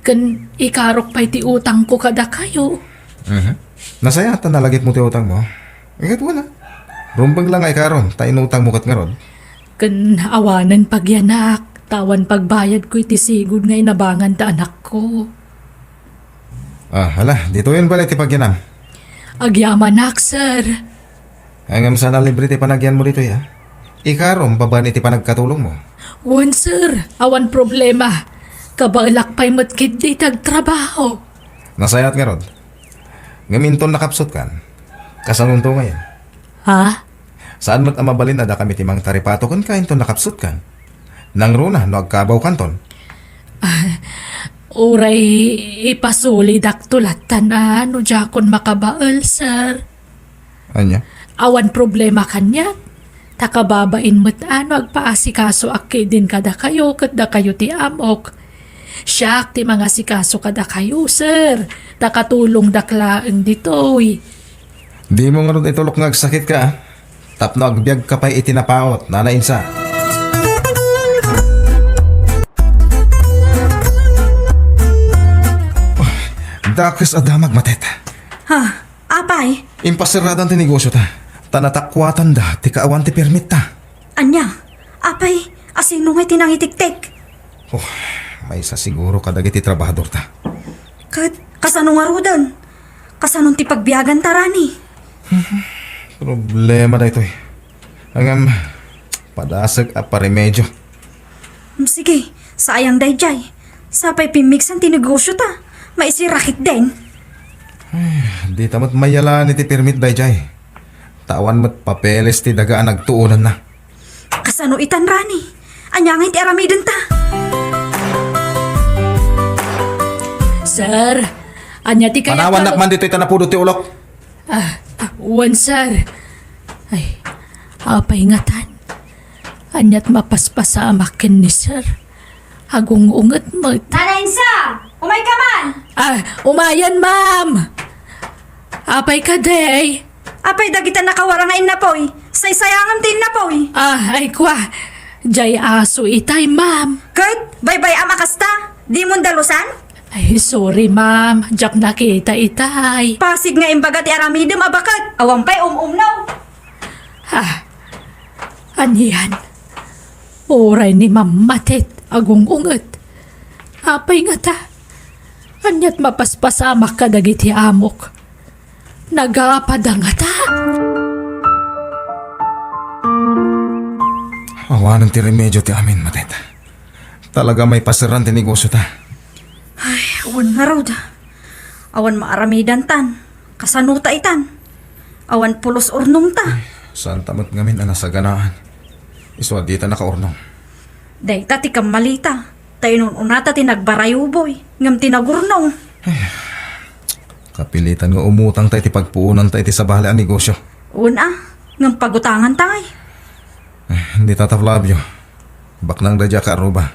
Ken ikarok pay ti utangko kadakayo. Mhm. Nasayaat ta nalagipmo ti utangmo. Ikat wala. Rumbeng la nga ikarom ta inutangmo ket ngarud. Ken awanen pagyanak, ta awan pagbayadko iti sigud nga inabangan ta anakko. Ah, hala, ditoyen bala iti pagyanam. Agyamanak, sir. Ngem saan a libre ti panagyanmo ditoy, a? Ikarom babaen iti panagkatulongmo. Wen, sir. Awan problema. Kabaelak pay met ketdi ti agtrabaho. Nasayaat ngarud. Ngem inton nakapsutkan, kasanonto ngayen? Ha? Saan met a mabalin a dakami ti mangtaripato kenka inton nakapsutkan? Nangruna no agkabawkanton. Ah, uray ipasulidakto lattan a no diakon makabael, sir. Ania? Awan problema kaniak. Ta kababain met a no agpaasikasoak ketdin kadakayo ket dakayo ti amok. Siak ti mangasikaso kadakayo, sir. Ta katulongdak laeng ditoy. Dimo ngarud itulok nga agsakitka, a? Tapno agbiagka pay iti napaut, Nana Insa. Dakes a damag, Matet. Ha? Apay? Impaseradan ti negosiota, ta natakuatanda ti kaawan ti permitta. Ania? Apay, asino ngay ti nangitiktik? Oh, maysa siguro kadagiti trabahadorta. Ket kasano ngaruden? Kasanon ti pagbiaganta, Rani? Problema daytoy. Ngem, padasek a paremedio. Mm, sige, sayang daydiay. Sapay pimmigsan ti negosiota, maisira ketdin. Ay, dita met mayalan iti permit daydiay. Ta awan met papeles ti daga a nagtuonanna. Kasano itan, Rani? Ania ngay ti aramidenta? Sir, ania ti kayat Panawannak man ditoy ta napudot ti ulok. Ah, ah, wen, sir. Ay, apay ngatan? Ania't mapaspasamak ken ni sir? Agung-unget met. Nana Insa! Umayka man! Ah, umayen, ma'am! Apay kadi? Apay dagita nakawara nga innapoy? Saysayangam ti innapoy. Ah, ay kwa. Jay aso itay, ma'am. Ket, baybay-am a kasta? Dimon dalusan? Ay, sorry, ma'am. Diak nakita itay. Pasig nga imbaga ti aramidem a baket. Awan pay um-umno. Ah, anian? Uray ni Ma'am Matet agung-unget. Apay ngata? Ania't mapaspasamak kadagiti amok? Nagapada ngata? Awanen ti remedio ti amin, Matet. Talaga maipaseran ti negosiota. Ay, awan ngarud. Awan maaramidantan. Kasano ta itan? Awan pulos urnongta. Ay, saanta met ngamin a nasaganaan? Isu a dita nakaurnong. Dayta ti kammalita. Ta inun-unata ti nagbarayuboy, ngem ti nagurnong. Ay, kapilitan nga umutangta iti pagpuonanta iti sabali a negosio. Una, ngem pagutanganta ngay. Ay, ni Tata Flavio, baknang daydiay a kaarruba.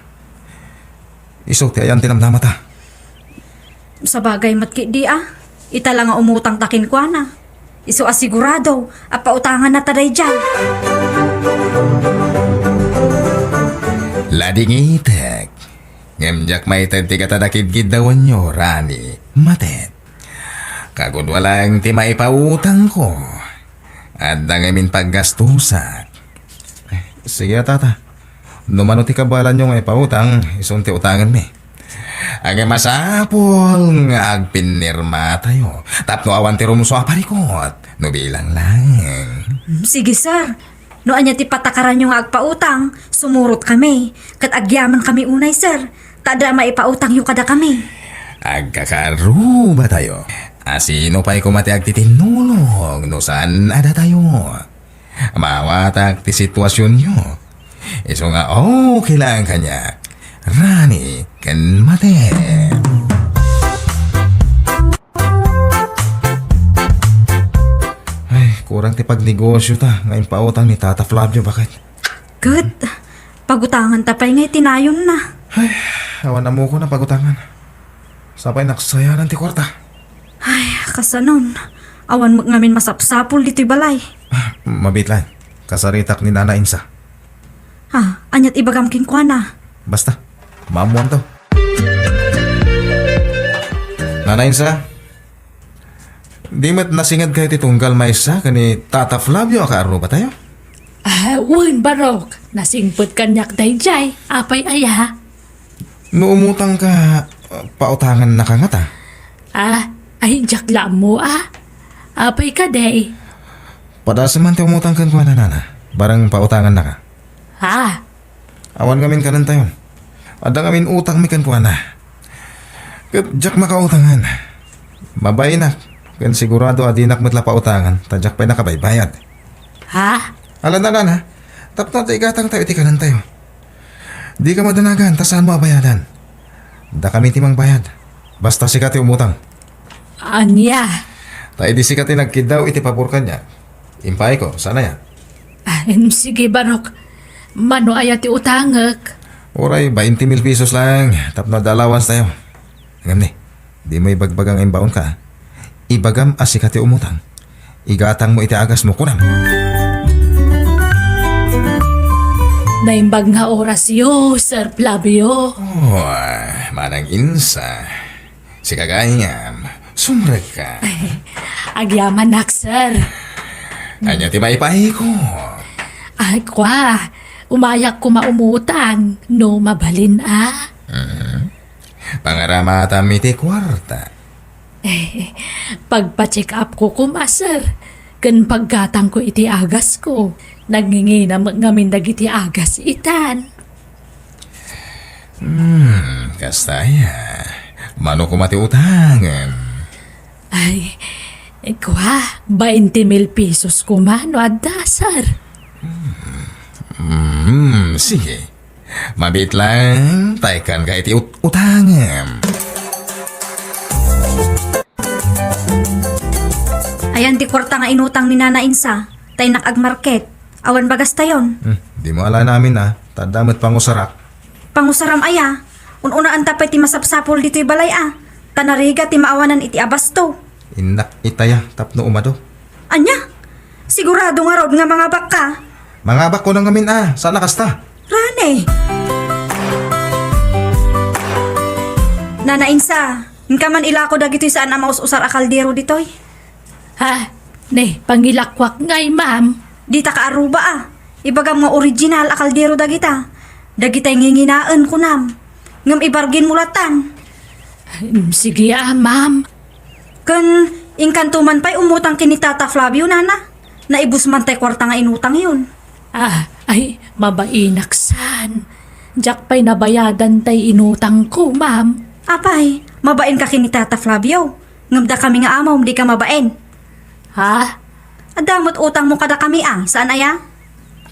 Isu ti ayan ti namnamata. Sabagay met ketdi a, ita la nga umutangta kenkuana. Isu a sigurado a pautangannata daydiay. Ladingitek. Ngem diak maited ti katada kidkiddawenyo, Rani, Matet. Kagudua laeng ti maipautangko. Adda ngamin paggastusak. Sige, tata. No mano ti kabaelanyo nga ipautang, isun ti utangenmi. Ngem masapul nga agpinirmatayo tapno awan ti rumsua a parikut no bilang laeng. Sige, sir. No ania ti patakaranyo nga agpautang, sumurotkami, ket agyamankami unay, sir. Ta adda maipautangyo kadakami. Agkakaarrubatayo. A sino pay koma ti agtitinnulong no saan a datayo? Maawatak ti situasionyo. Isu nga okay laeng kaniak, Rani ken Matet. Ay, kurang ti pagnegosiota nga impautang ni Tata Flavio, baket. Ket, pagutanganta pay ngay ti nayonna. Ay, awan ammokon a pagutangan. Sapay naksayanan ti kuarta. Ay, kasanon. Awan met ngamin masapsapul ditoy balay. Ah, mabiit laeng. Kasaritak ni Nana Insa. Ah, ania't ibagam kenkuana? Basta, maammoanto. Nana Insa, di met nasingedkayo ti tunggal maysa ken ni Tata Flavio a kaarrubatayo? Ah, wen, Barok. Nasingpet kaniak daydiay. Apay aya? No umutangka, pautangannaka ngata? Ah, ay, diak la ammo, a. Apay kadi? Padasem man ti umutang kenkuana, nana. Barang pautangannaka. Ha? Awan ngamin kanentayon. Adda ngamin utangmi kenkuana. Ket diak makautangan. Mabainak, ken sigurado a dinak met la pautangan, ta diak pay nakabaybayad. Ha? Ala, nana, tapno ta igatangtayo iti kanentayo. Dika madanagan ta saanmo a bayadan. Dakami ti mangbayad. Basta sika ti umutang. Ania? Ta idi sika ti nagkiddaw iti pabor kaniak, Impaayko, saan aya? Ah, em, sige, Barok. Mano aya ti utangek? Uray bainte mil pesos lang, tapno adda allowance tayo. Ngem ni, dimo ibagbaga nga imbaonka, ah. Ibagam a sika ti umutang. Igatangmo iti agasmo, kunam. Naimbag nga orasyo, Sir Flavio. Oh, ah, Manang Insa. Sika gayam, sumrekka. Agyamanak, sir. Ania ti maipaayko? Ay, kua, umayak koma umutang, no mabalin, a. Mhm. Pangaramatam iti kuarta. Pagpa-check up ko koma, sir, ken paggatangko iti agasko. Nagngingina met ngamin dagiti agas itan. Hmm, kasta aya. Mano koma ti utangem? Ay, kua, bainte mil pesos koma no adda, sir. Hmm, sige. Mabiit lang, ta ikkanka iti ut-, utangem. Ayan ti kuarta nga inutang ni Nana Insa, ta innak agmarket. Awan bagastayon. Hmm, dimo alaen amin, a, ta adda met pangusarak. Pangusaram aya? Un-unaanta pay ti masapsapul ditoy balay, a, ta narigat ti maawanan iti abasto. Innak itaya tapno umado. Ania? Sigurado ngarud nga mangabakka? Mangabakko ngamin, a, saan a kasta. Rani. Nana Insa, inka man ilako dagitoy saan a maus-usar a kaldero ditoy. Ha? Ne, pangilakuak ngay, ma'am. Dita ka aruba, a. Ibagam nga original a kaldero dagita. Dagitay nginginaen, kunam. Ngem ibarginmo latan. Hmm, sige, a, ma'am. Ken inkanto man pay umutang ken ni Tata Flavio, nana? Naibus man tay kuarta nga inutangyon. Ah, ay, mabainak san. Diak pay nabayadan tay inutangko, ma'am. Apay, mabainka ken ni Tata Flavio. Ngem dakami nga amom, dika mabain. Ha? Adda met utangmo kadakami, a, saan aya?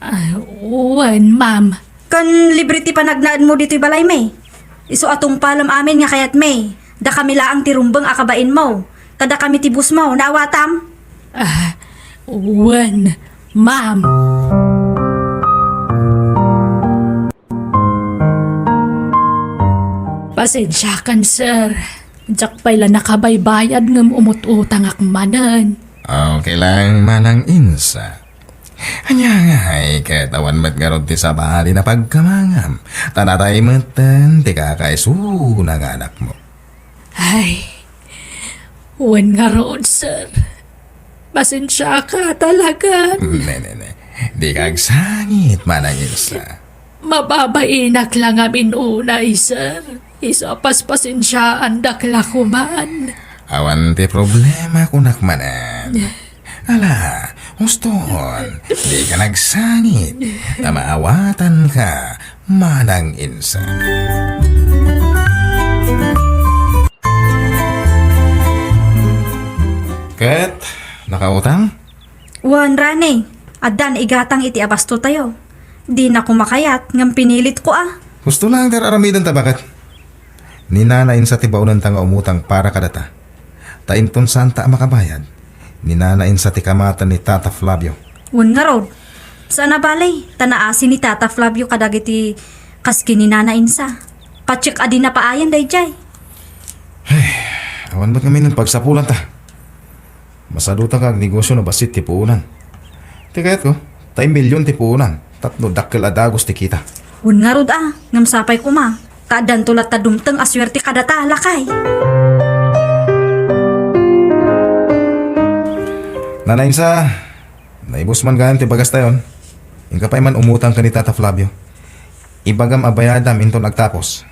Ah, wen, ma'am. Ken libre ti panagnaedmo ditoy balaymi. Isu a tungpalem amin nga kayatmi. Dakami laeng ti rumbeng a kabainmo. Kadakami ti busmo, naawatam? Ah, wen, ma'am. Pasensiakan, sir. Diak pay la nakabaybayad ngem umut-utangak manen. Okay lang, Manang Insa. Ania ngay ket awan met ngarud ti sabali a pagkamangam, ta natay metten ti kakaisuna nga anakmo. Ay, wen ngarud, sir. Pasensiaka talaga. Ne, ne, ne. Dika agsangit, Manang Insa. Mababainak la ngamin unay, sir. Isu a paspasensiaandak la koman. Awan ti problema, kunak manen. Ala, uston, dika agsangit, ta maawatanka, Manang Insa. Ket, nakautang? Wen, Rani, adda naigatang iti abastotayo. Dinako makayat, ngem pinilitko, a. Husto lang ti ar-aramidenta, baket. Ni Nana Insa ti baonenta nga umutang para kadata. Ta inton saanta a makabayad, ni Nana Insa ti kamaten ni Tata Flavio. Wen ngarud, saan a bale, ta naasi ni Tata Flavio kadagiti kas ken ni Nana Insa. Patsek a di napaayan daydiay. Ay, awan met ngamin pagsapulanta. Masaduta nga agnegosio no bassit ti puonan. Ti kayatko, tay milyon ti puonan, tapno dakkel a dagus ti kita. Wen ngarud a, ngem sapay koma, ta addanto latta dumteng a suerte kadata, lakay. Nana Insa, naibus man gayam ti bagastayon. Inka pay man umutang ken ni Tata Flavio. Ibagam a bayadam inton agtapos.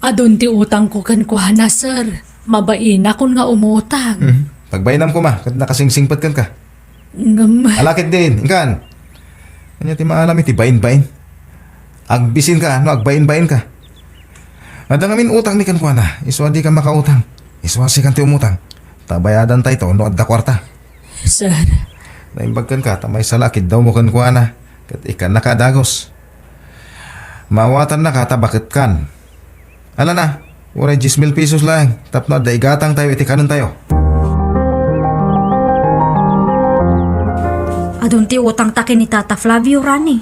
Adun ti utangko kenkuana, sir. Mabainakon nga umutang. Mhm. Pagbainam koma, ket nakasingsingpet kenka. Ngem. Ala ketdin, inkan. Ania ti maalam iti bain-bain? Agbisinka no agbain-bainka. Adda ngamin utangmi kenkuana, isu a dika makautang. Isu a sikan ti umutang. Ta bayadantayto no adda kuarta. Sir. Naimbag kenka, ta maysa la a kiddawmo kenkuana, ket ikkannaka a dagus. Maawatannaka ta baketkan. Ala na, uray dies mil pesos laeng, tapno adda igatangtayo iti kanentayo. Dun ti utangta ken ni Tata Flavio, Rani.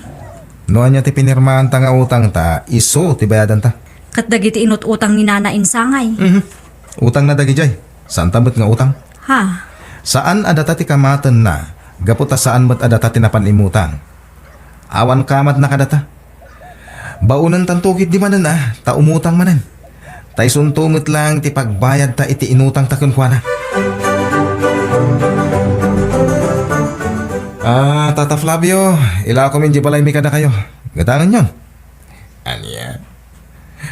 No ania ti pinirmaanta nga utangta, isu ti bayadanta. Ket dagiti inut-utang ni Nana Insangay. Mhm. Utangna dagidiay. Saanta met nga utang. Ha? Saan a data ti kamatenna, gapu ta saan met a data ti napan immutang. Awan kamatna kadata. Baonentanto ketdi manen a, ta umutang manen. Ta isunto met laeng ti pagbayadta iti inutangta kenkuana. Ah, Tata Flavio, ilakomin di balaymi kadakayo. Gatangenyon. Ania?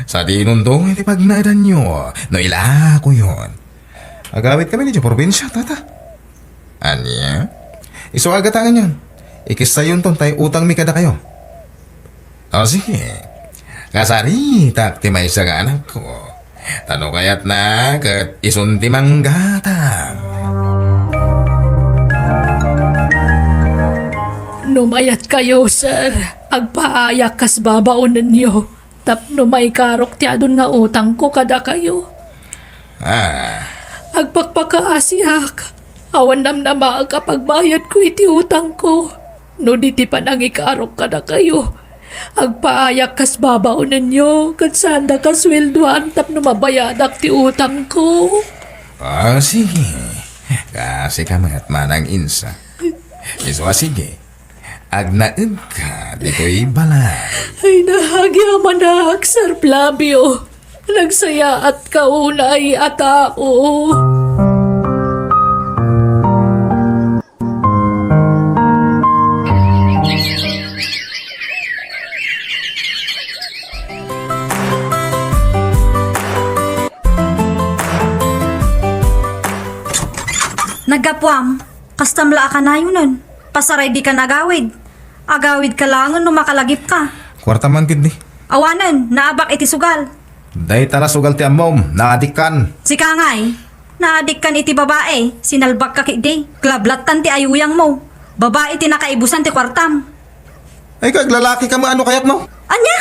Sadinonto iti pagnaedanyo no ilakoyon. Agawidkami idiay probinsia, Tata. Ania? Isu a gatangenyon. Ikissayonton tay utangmi kadakayo. O, sige. Kasaritak ti maysa nga anakko. Ta no kayatna, ket isun ti manggatang. No mayatkayo, sir, agpaayak kas babaonenyo tapno maikarok ti adun nga utangko kadakayo. Ah. Agpakpakaasiak. Awan namnamaak a pagbayadko iti utangko. No di ti panangikarok kadakayo, agpaayak kas babaonenyo, ket saandaka sueldoan tapno mabayadak ti utangko. Ah, sige. Kaasika met, Manang Insa. Isu a sige. Agnaedka ditoy balay. Ay, naagyaman, Sir Flavio. Nagsayaatka unay a tao. Naggapuam, kastam la a kanayonen. Pasaray dikan agawid. Agawidka laengen no makalagipka. Kuarta man ketdi. Awanen, naabak iti sugal. Dayta la sugal ti ammom, naadikkan. Sika ngay, naadikkan iti babai, sinalbakka ketdi. Klablattan ti ayuyangmo. Babai ti nakaibusan ti kuartam. Ay, kaglalakika, maano kayatmo? Ania?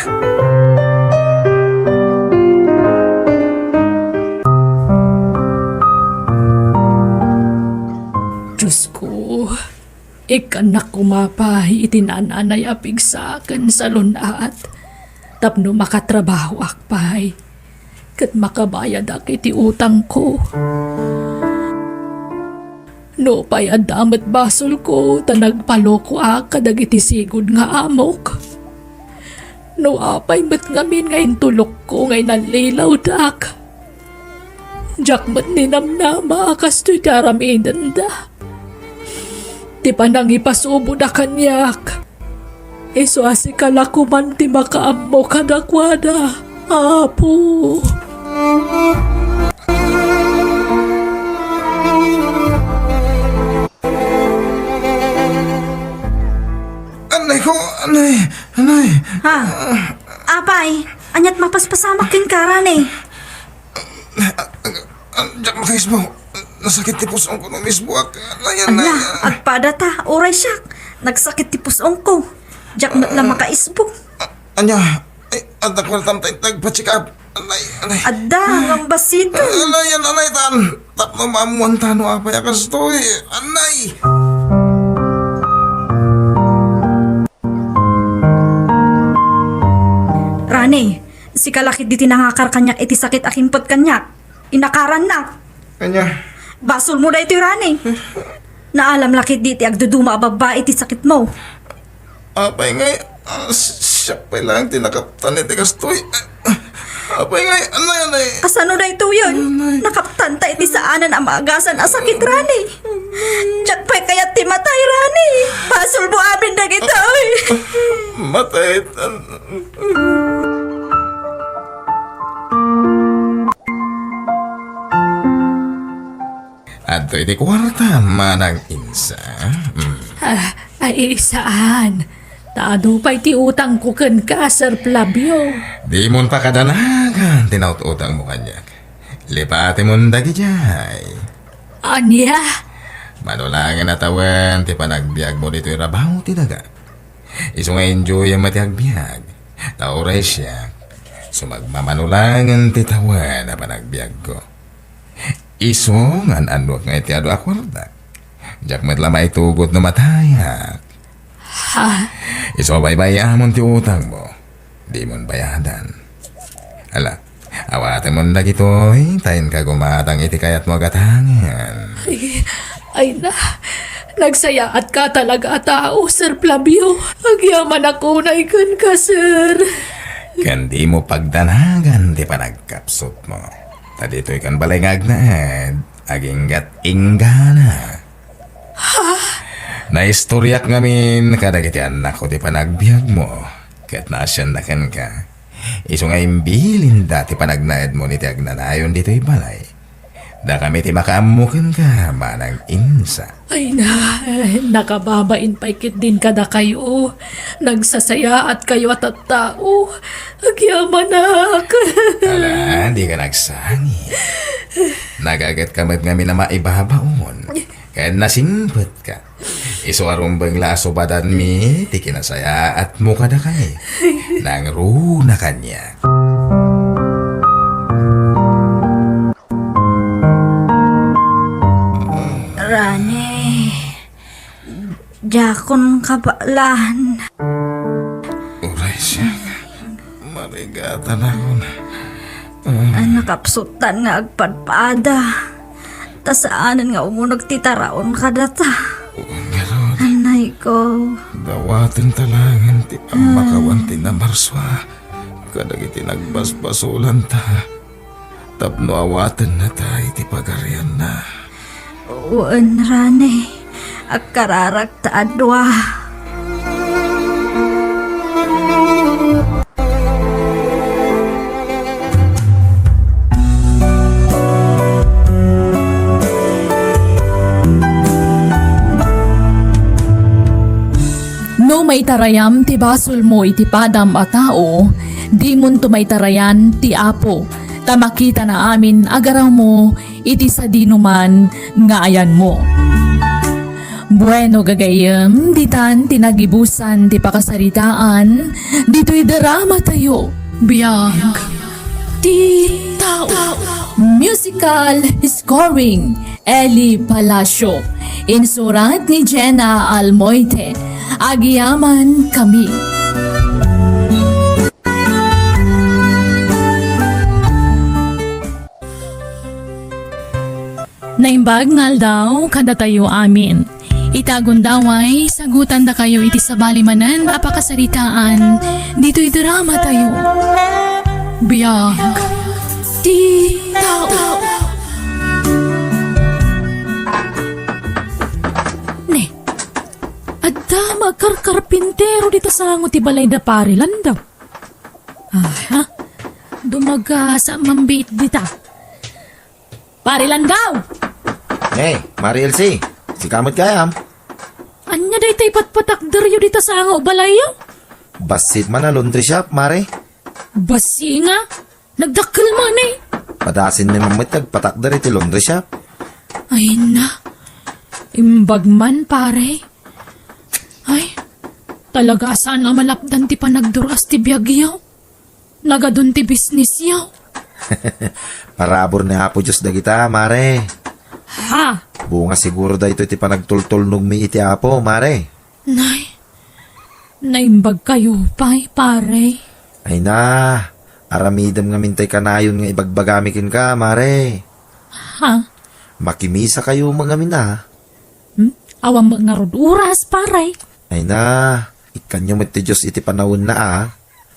Diosko, ikkannak koma pay iti nananay a pigsa ken salun-at tapno makatrabahoak pay ket makabayadak iti utangko. Nupay adda met basolko ta nagpalokoak kadagiti sigud nga amok. No apay met ngamin nga intulokko nga inallilawdak, diak met ninamnama a kastoy ti aramidenda. Ti panangipasuboda kaniak, isu a sika la koman ti makaammo kadakuada, Apo. Anay ko, anay, anay. Ha? Apay, aniat mapaspasamak kenka, Rani? Diak makaisbo. Nasakit ti pus-ongko no umisboak. Anay, anay. Ania, agpada ta, uray siak. Nagsakit ti pus-ongko. Diak met la makaisbo. Ania, ay, adda kuartam ta inta agpa-check up. Anay, anay. Adda, ngem bassit. Anay, anay, tan. Tapno maammuanta no apay a kastoy. Anay. Rani, sika la ketdi ti nangakar kaniak iti sakit a kimpet kaniak. Inakarannak. Ania? Basolmo daytoy, Rani. Naalam la ketdi ti agduduma a babbai iti sakitmo. Apay ngay, ah, si-, siak pay laeng ti nakaptan iti kastoy. Apay ngay, anay, anay. Kasano daytoyen? Anay. Nakaptanta iti saanen a maagasan a sakit, Rani. Diak pay kayat ti matay, Rani. Basolmo amin dagitoy. Matay. Adtoy ti kuarta, Manang Insa. Mm. Ah, ay, saan. Ta adu pay ti utangko kenka, Sir Flavio. Dimon pakadanagan ti naut-utangmo kaniak. Lipatemon dagidiay. Ania? Mano laengen a tawen ti panagbiagmo ditoy rabaw ti daga. Isu nga enjoyem ti agbiag. Ta uray siak, sumagmamano laengen ti tawen a panagbiagko. Isu nga an-annuak nga iti adu a kuarta. Diak met la maitugod no matayak. Ha? Isu a baybay-amon ti utangmo. Dimon bayadan. Ala, awatenmon dagitoy, ta inka gumatang iti kayatmo a gatangen. Ay, ay na, nagsayaatka talaga a tao, Sir Flavio. Agyamanak unay kenka, sir. Ken dimo pagdanagan ti panagkapsutmo. Ta ditoy kan balay nga agnaed, aginggat inggana. Ha? Naistoriak ngamin kadagiti annakko ti panagbiagmo, ket naasianna kenka. Isu nga imbilinda ti panagnaedmo iti agnanayon ditoy balay. Dakami ti makaammo kenka, manang insa. Ay na, nakababain pay ketdin kadakayo. Nagsasayaatkayo a tattao. Agyamanak. Ala, dika nagsangit. Nagagetka met ngamin a maibabaon. Ken nasingpetka. Isu a rumbeng la a subadanmi ti kinasayaatmo kadakami. Nangruna kaniak. Rani, diakon kabaelan. Uray siak, marigatanakon. Ah. A, nakapsutan nga agpadpada. Ta saanen nga umuneg ti taraon kadata. Ngarud, anayko. Dawatenta laengen ti ammakawan ti namarsua kadagiti nagbasbasolanta. Tapno awatennata iti pagarianna. Wen, Rani, agkararakta a dua. No maitarayam ti basolmo iti padam a tao, dimonto maitarayan ti Apo, ta makitana amin a garawmo iti sadinoman nga ayanmo. Bueno, gagayyem, ditan ti nagibusan ti pakasaritaan ditoy dramatayo. Biag ti tao. Musical scoring, Eli Palacio. Insurat ni Jenna Almoite. Agyaman kami. Naimbag nga aldaw kadatayo amin. Ita gundaway, sagutandakayo iti sabali manen a pakasaritaan ditoy dramatayo. Biag ti tao. Ne, adda makarkarpintero dita sango ti balay da Pari Lando. Aha, dumagasa mambiit dita. Pari Landaw! Hey, Mari Elsie, sika met gayam? Ania dayta ipatpatakderyo dita sango balayyo? Bassit man a laundry shop, Mare. Bassi nga? Nagdakkel man eh. Padasin ni Mamit agpatakder iti laundry shop. Ay na, imbag man, pare. Ay, talaga a saan a malapdan ti panagdur-as ti biagyo. Nagadun ti bisnisyo. Parabur ni Apo Dios dagita, mare. Ha? Bunga siguro daytoy ti panagtultulnogmi iti Apo, mare. Nay, naimbagkayo pay, pare. Ay na, aramidem ngamin tay kanayon nga ibagbagami kenka, mare. Ha? Makimisakayo met ngamin a. Hmm? Awan met ngarud oras, pare. Ay na, ikkanyo met ti Dios iti panawenna a.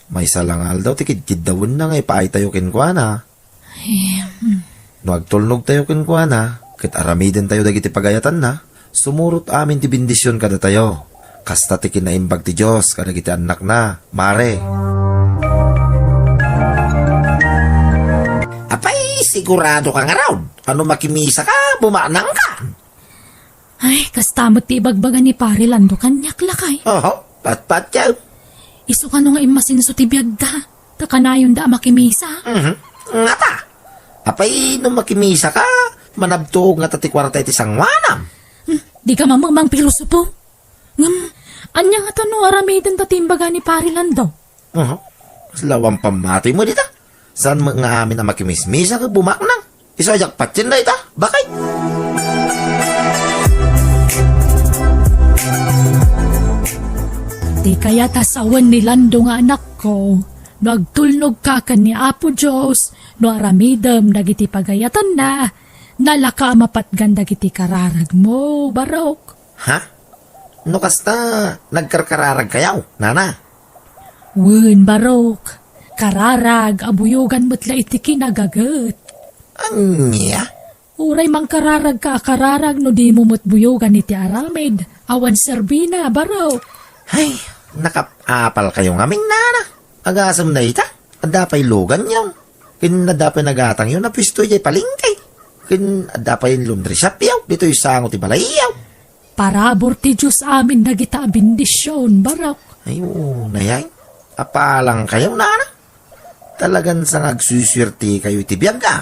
Maysa la nga aldaw ti kidkiddawenna nga ipaaytayo kenkuana. Em. No agtulnogtayo kenkuana, ket aramidentayo dagiti pagayatanna, sumurot amin ti bendision kadatayo. Kasta ti kinaimbag ti Dios kadagiti annakna, mare. Apay, sigurado ka ngarud? Ano makimisa ka, bumaknang ka? Ay, kasta met ti ibagbaga ni Pare Lando kaniak, lakay. Oho, patpatyaw. Isu kano nga immasinso ti biagda, ta kanayonda a makimisa. Mhm. Ngata, apay no makimisa ka, manabtuog ngata ti kuarta iti sanguanam. Hmm, di ka mamang filosopo. Ngem, ania ngata no aramidenta ti imbaga ni Pare Lando? Aha. Lawan pammati mo dita. Saan met nga amin a makimismisa ket bumaknang? Isu a diak patien dayta, bakay. Ti kayat a sawen ni Lando nga anakko, no agtulnogka ken ni Apo Dios, no aramidem dagiti pagayatanna, nalaka a mapatgan dagiti kararagmo, Barok. Ha? No kasta, nagkarkararagkayo, nana? Wen, Barok. Kararag a buyogan met la iti kinagaget. Ania? Uray mangkararagka a kararag no dimo met buyogan iti aramid, awan serbina, Barok. Ay, nakap-apalkayo ngamin, nana. Agasem dayta, adda pay luganyo. Ken adda pay nagatangyo a puesto idiay palengke. Ken adda pay laundry shopyo ditoy sango ti balayyo. Parabur ti Dios amin dagita a bendision, Barok. Ay, unay, ay. Apalangkayo, nana. Talagan sa nga agsusuertikayo iti biag, a.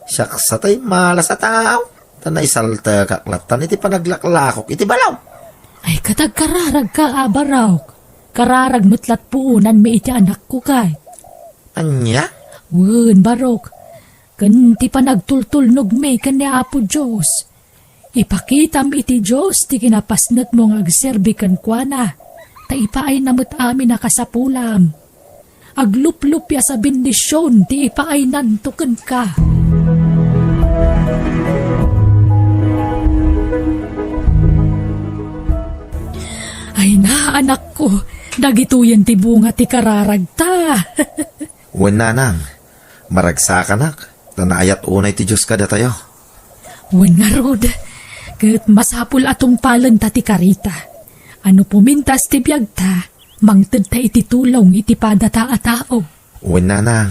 Siak sa tay malas a tao, ta naisaltekak lattan iti panaglaklakok iti balaw. Ay, ket agkararagka a, Barok. Kararag met lat puonanmi iti anakko, kay. Ania? Wen, Barok. Ken ti panagtultulnogmi ken ni Apo Dios. Ipakitam iti Dios ti kinapasnekmo nga agserbi kenkuana, ta ipaayna met amin a kasapulam. Agluplupias a bendision ti ipaaynanto kenka. Ay na, anakko, dagitoyen ti bunga ti kararagta. Wen, nanang, maragsakanak, ta naayat unay ti Dios kadatayo. Wen ngarud, ket masapul a tungpalenta ti karita. A no pumintas ti biagta, mangtedta iti tulong iti padata a tao. Wen, nanang.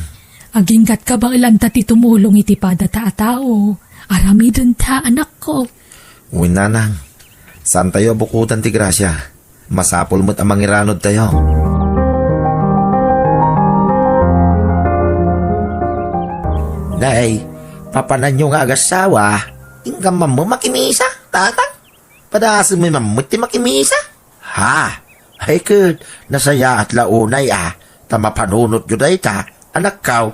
Aginggat kabaelanta ti tumulong iti padata a tao. Aramidenta, anakko. Wen, nanang. Saantayo a bukodan ti grasia. Masapul met a mangiranudtayo. Nay, papananyo nga agassawa, inka mammo makimisa, tatang? Padasemmi mammet ti makimisa? Ha? Ay ket, nasayaat la unay a, ta mapanunotyo dayta, anakko.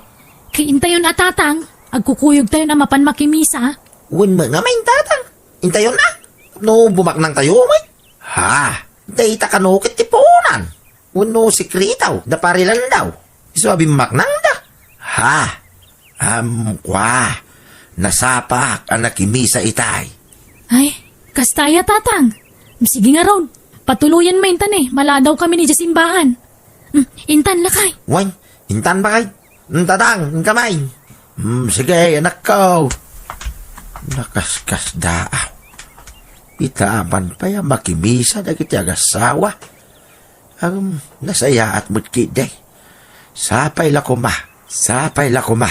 Ket intayon a, tatang, agkukuyogtayon a mapan makimisa. Wen met ngamin, tatang. Intayon a. No bumaknangtayo met. Ha? Dayta kano ket ti puonan? Wenno sekreto da Pari Landaw? Isu a bimmaknangda? Ha? Am, kua, nasapaak a nakimisa itay. Ay, kasta aya, tatang. Sige ngarud, patuloyen met intan, eh, maladawkamin idiay simbahan. Hmm, intan, lakay. Wen, intan, bakay. Hmm, tatang, inka met. Hmm, sige, anakko. Nakaskasdaaw. Ita apan pay a makimisa dagiti agassawa. Ngem, nasayaat met ketdi. Sapay la koma, sapay la koma,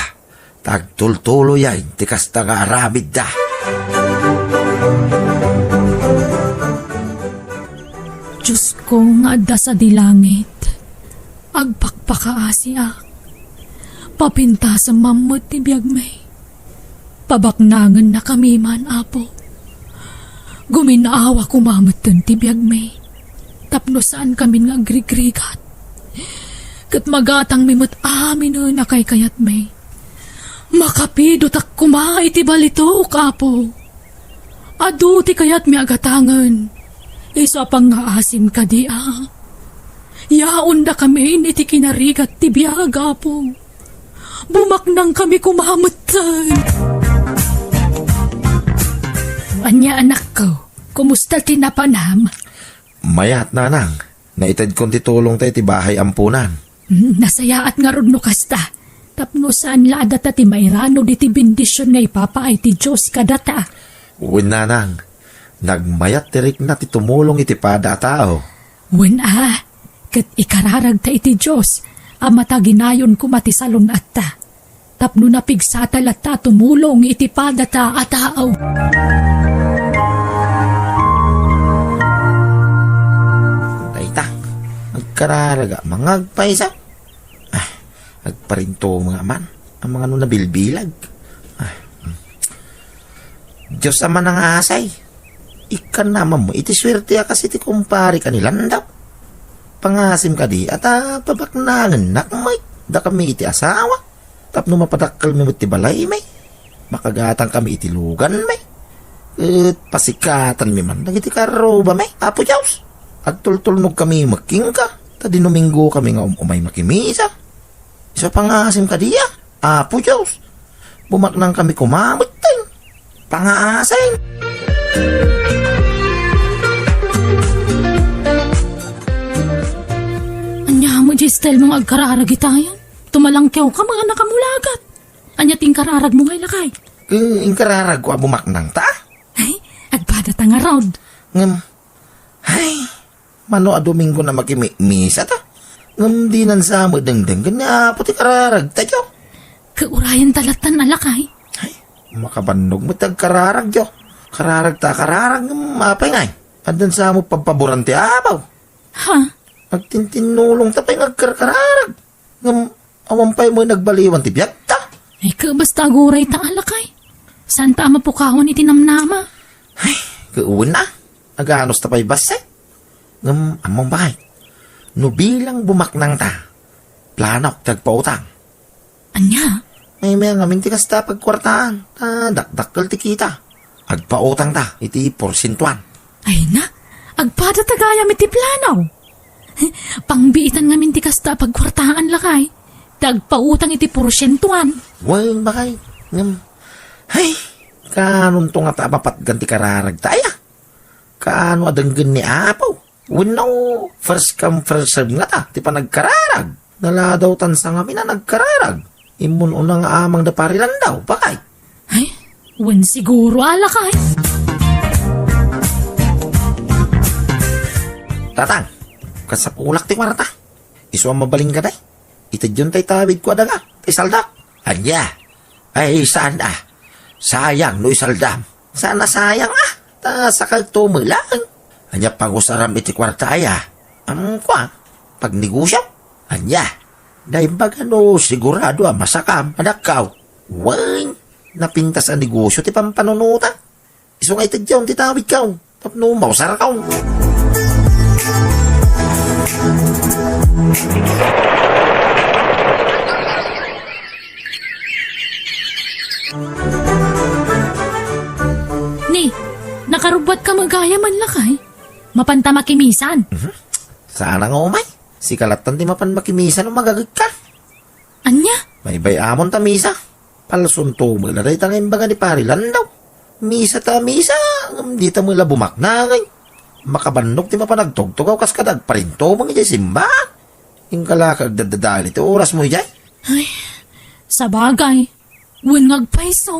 ta agtultuloyen ti kasta nga aramidda. Diosko nga adda sadi langit, agpakpakaasiak. Papintasem met ti biagmi. Pabaknangennakami man, Apo. Gumin-awa koma metten ti biagmi, tapno saankamin nga agrigrigat. Ket magatangmi met aminen a kaykayatmi. Makapidotak koma iti balitok, Apo. Adu ti kayatmi a gatangen. Isu a pangngaasim kadi a. Yaondakamin iti kinarigat ti biag, Apo. Bumaknangkami koma metten. Ania, anakko, kumusta ti napanam? Mayat, nanang. Naitedkon ti tulongta iti bahay amponan. Hmm, nasayaat ngarud no kasta. Tapno saan la a data ti mairano diti bendision nga ipapaay ti Dios kadata. Wen, nanang. Nagmayat ti rikna ti tumulong iti pada a tao. Wen a, ket ikararagta iti Dios a mataginayon koma ti salun-atta, tapno napigsata latta a tumulong iti padata a tao. Dayta, agkararaga, mangagpaysa. Ah, agparinto nga man, ang mga no nabilbilag. Ah, hmm. Dios a manangasay. Ikkan naman mo, iti suerte a kasi ti kumpare ka ni Landaw. Pangasim kadi, ata pabaknangennak met, dakami iti asawa. Tapno mapadakkelmi met ti balaymi. Makagatangkami iti luganmi. Ket pasikatanmi man dagiti karrubami, Apo Dios. Agtultulnogkami met kenka, ta Domingo kami nga um-, umay makimisa. Isu a pangasim kadi a, Apo Dios, bumaknangkami koma metten. Pangaasim. Ania met diay style mo nga agkararag itayon? Tumalangkewka nga nakamulagat. Ania ti inkararagmo ngay, lakay? Eh, inkararagko a bumaknangta. Ay, agpadata ngarud. Ngem, ay, mano a Domingo na makimimisa ta. Ngem dinan sa met dengdenggen ni Apo ti kararagta, Diyo. Kaurayenta lattan a lakay. Ay, makabannog met ti agkararag, Diyo. Kararagta a kararag, ngem apay ngay? Addan sa met pabpaboran ti Apo. Ha? Agtintinnulongta pay nga agkarkararag. Ngem, awan pay met nagbaliwan ti biagta. Ay, ka, basta agurayta a lakay. Saanta a mapukawan iti namnama. Ay, kawen a. Aganusta pay bassit. Ngem, ammom pay. No bilang bumaknangta, planok ti agpautang. Ania? Maymayat ngamin ti kasta a pagkuartaan. Ta dakdakkel ti kita. Agpautangta iti porsientuan. Ay na, agpadata gayam iti plano. Pangbiitan ngamin ti kasta a pagkuartaan, lakay. Ti agpautang iti porsientuan. Wen, bakay. Ngem, ay, kaanonto ngata a mapatgan ti kararagta aya? Kaano a denggen ni Apo? Wenno first come, first serve ngata ti panagkararag? Naladawtan sa ngamin a nagkararag. Immun-una nga amang da Pari Landaw, bakay. Ay, wen siguro a lakay. Tatang, kasapulak ti kuarta. Isu a mabalin ka, day. Itedyon tay tawidko a daga, tay saldak. Ania? Ay, saan a? Sayang no isaldam. Saan a sayang a? Ta sakagto met laeng. Ania pagusaram iti kuarta aya? Am, kua, pagnegosio? Ania? Naimbag a no sigurado a masakam, anakkaw. Wen, napintas a negosio ti pampanunotan. Isu nga itedyon ti tawidkaw tapno mausarkaw. Ni, nakarubbuatka met gayam, lakay? Mapanta makimisan? Mhm. Saan a nga umay? Sika lattan ti mapan makimisan no magagetka. Ania? Baybay-amon ta misa. Palsonto met la dayta nga imbaga ni Pari Landaw. Misa ta misa, ngem dita met la bumaknang. Makabannog ti mapan agtugtugaw kas kada agparintumeng idiay simbahan. Inka la ka agdaddadael iti orasmo idiay. Ay, sabagay. Wen nga agpayso.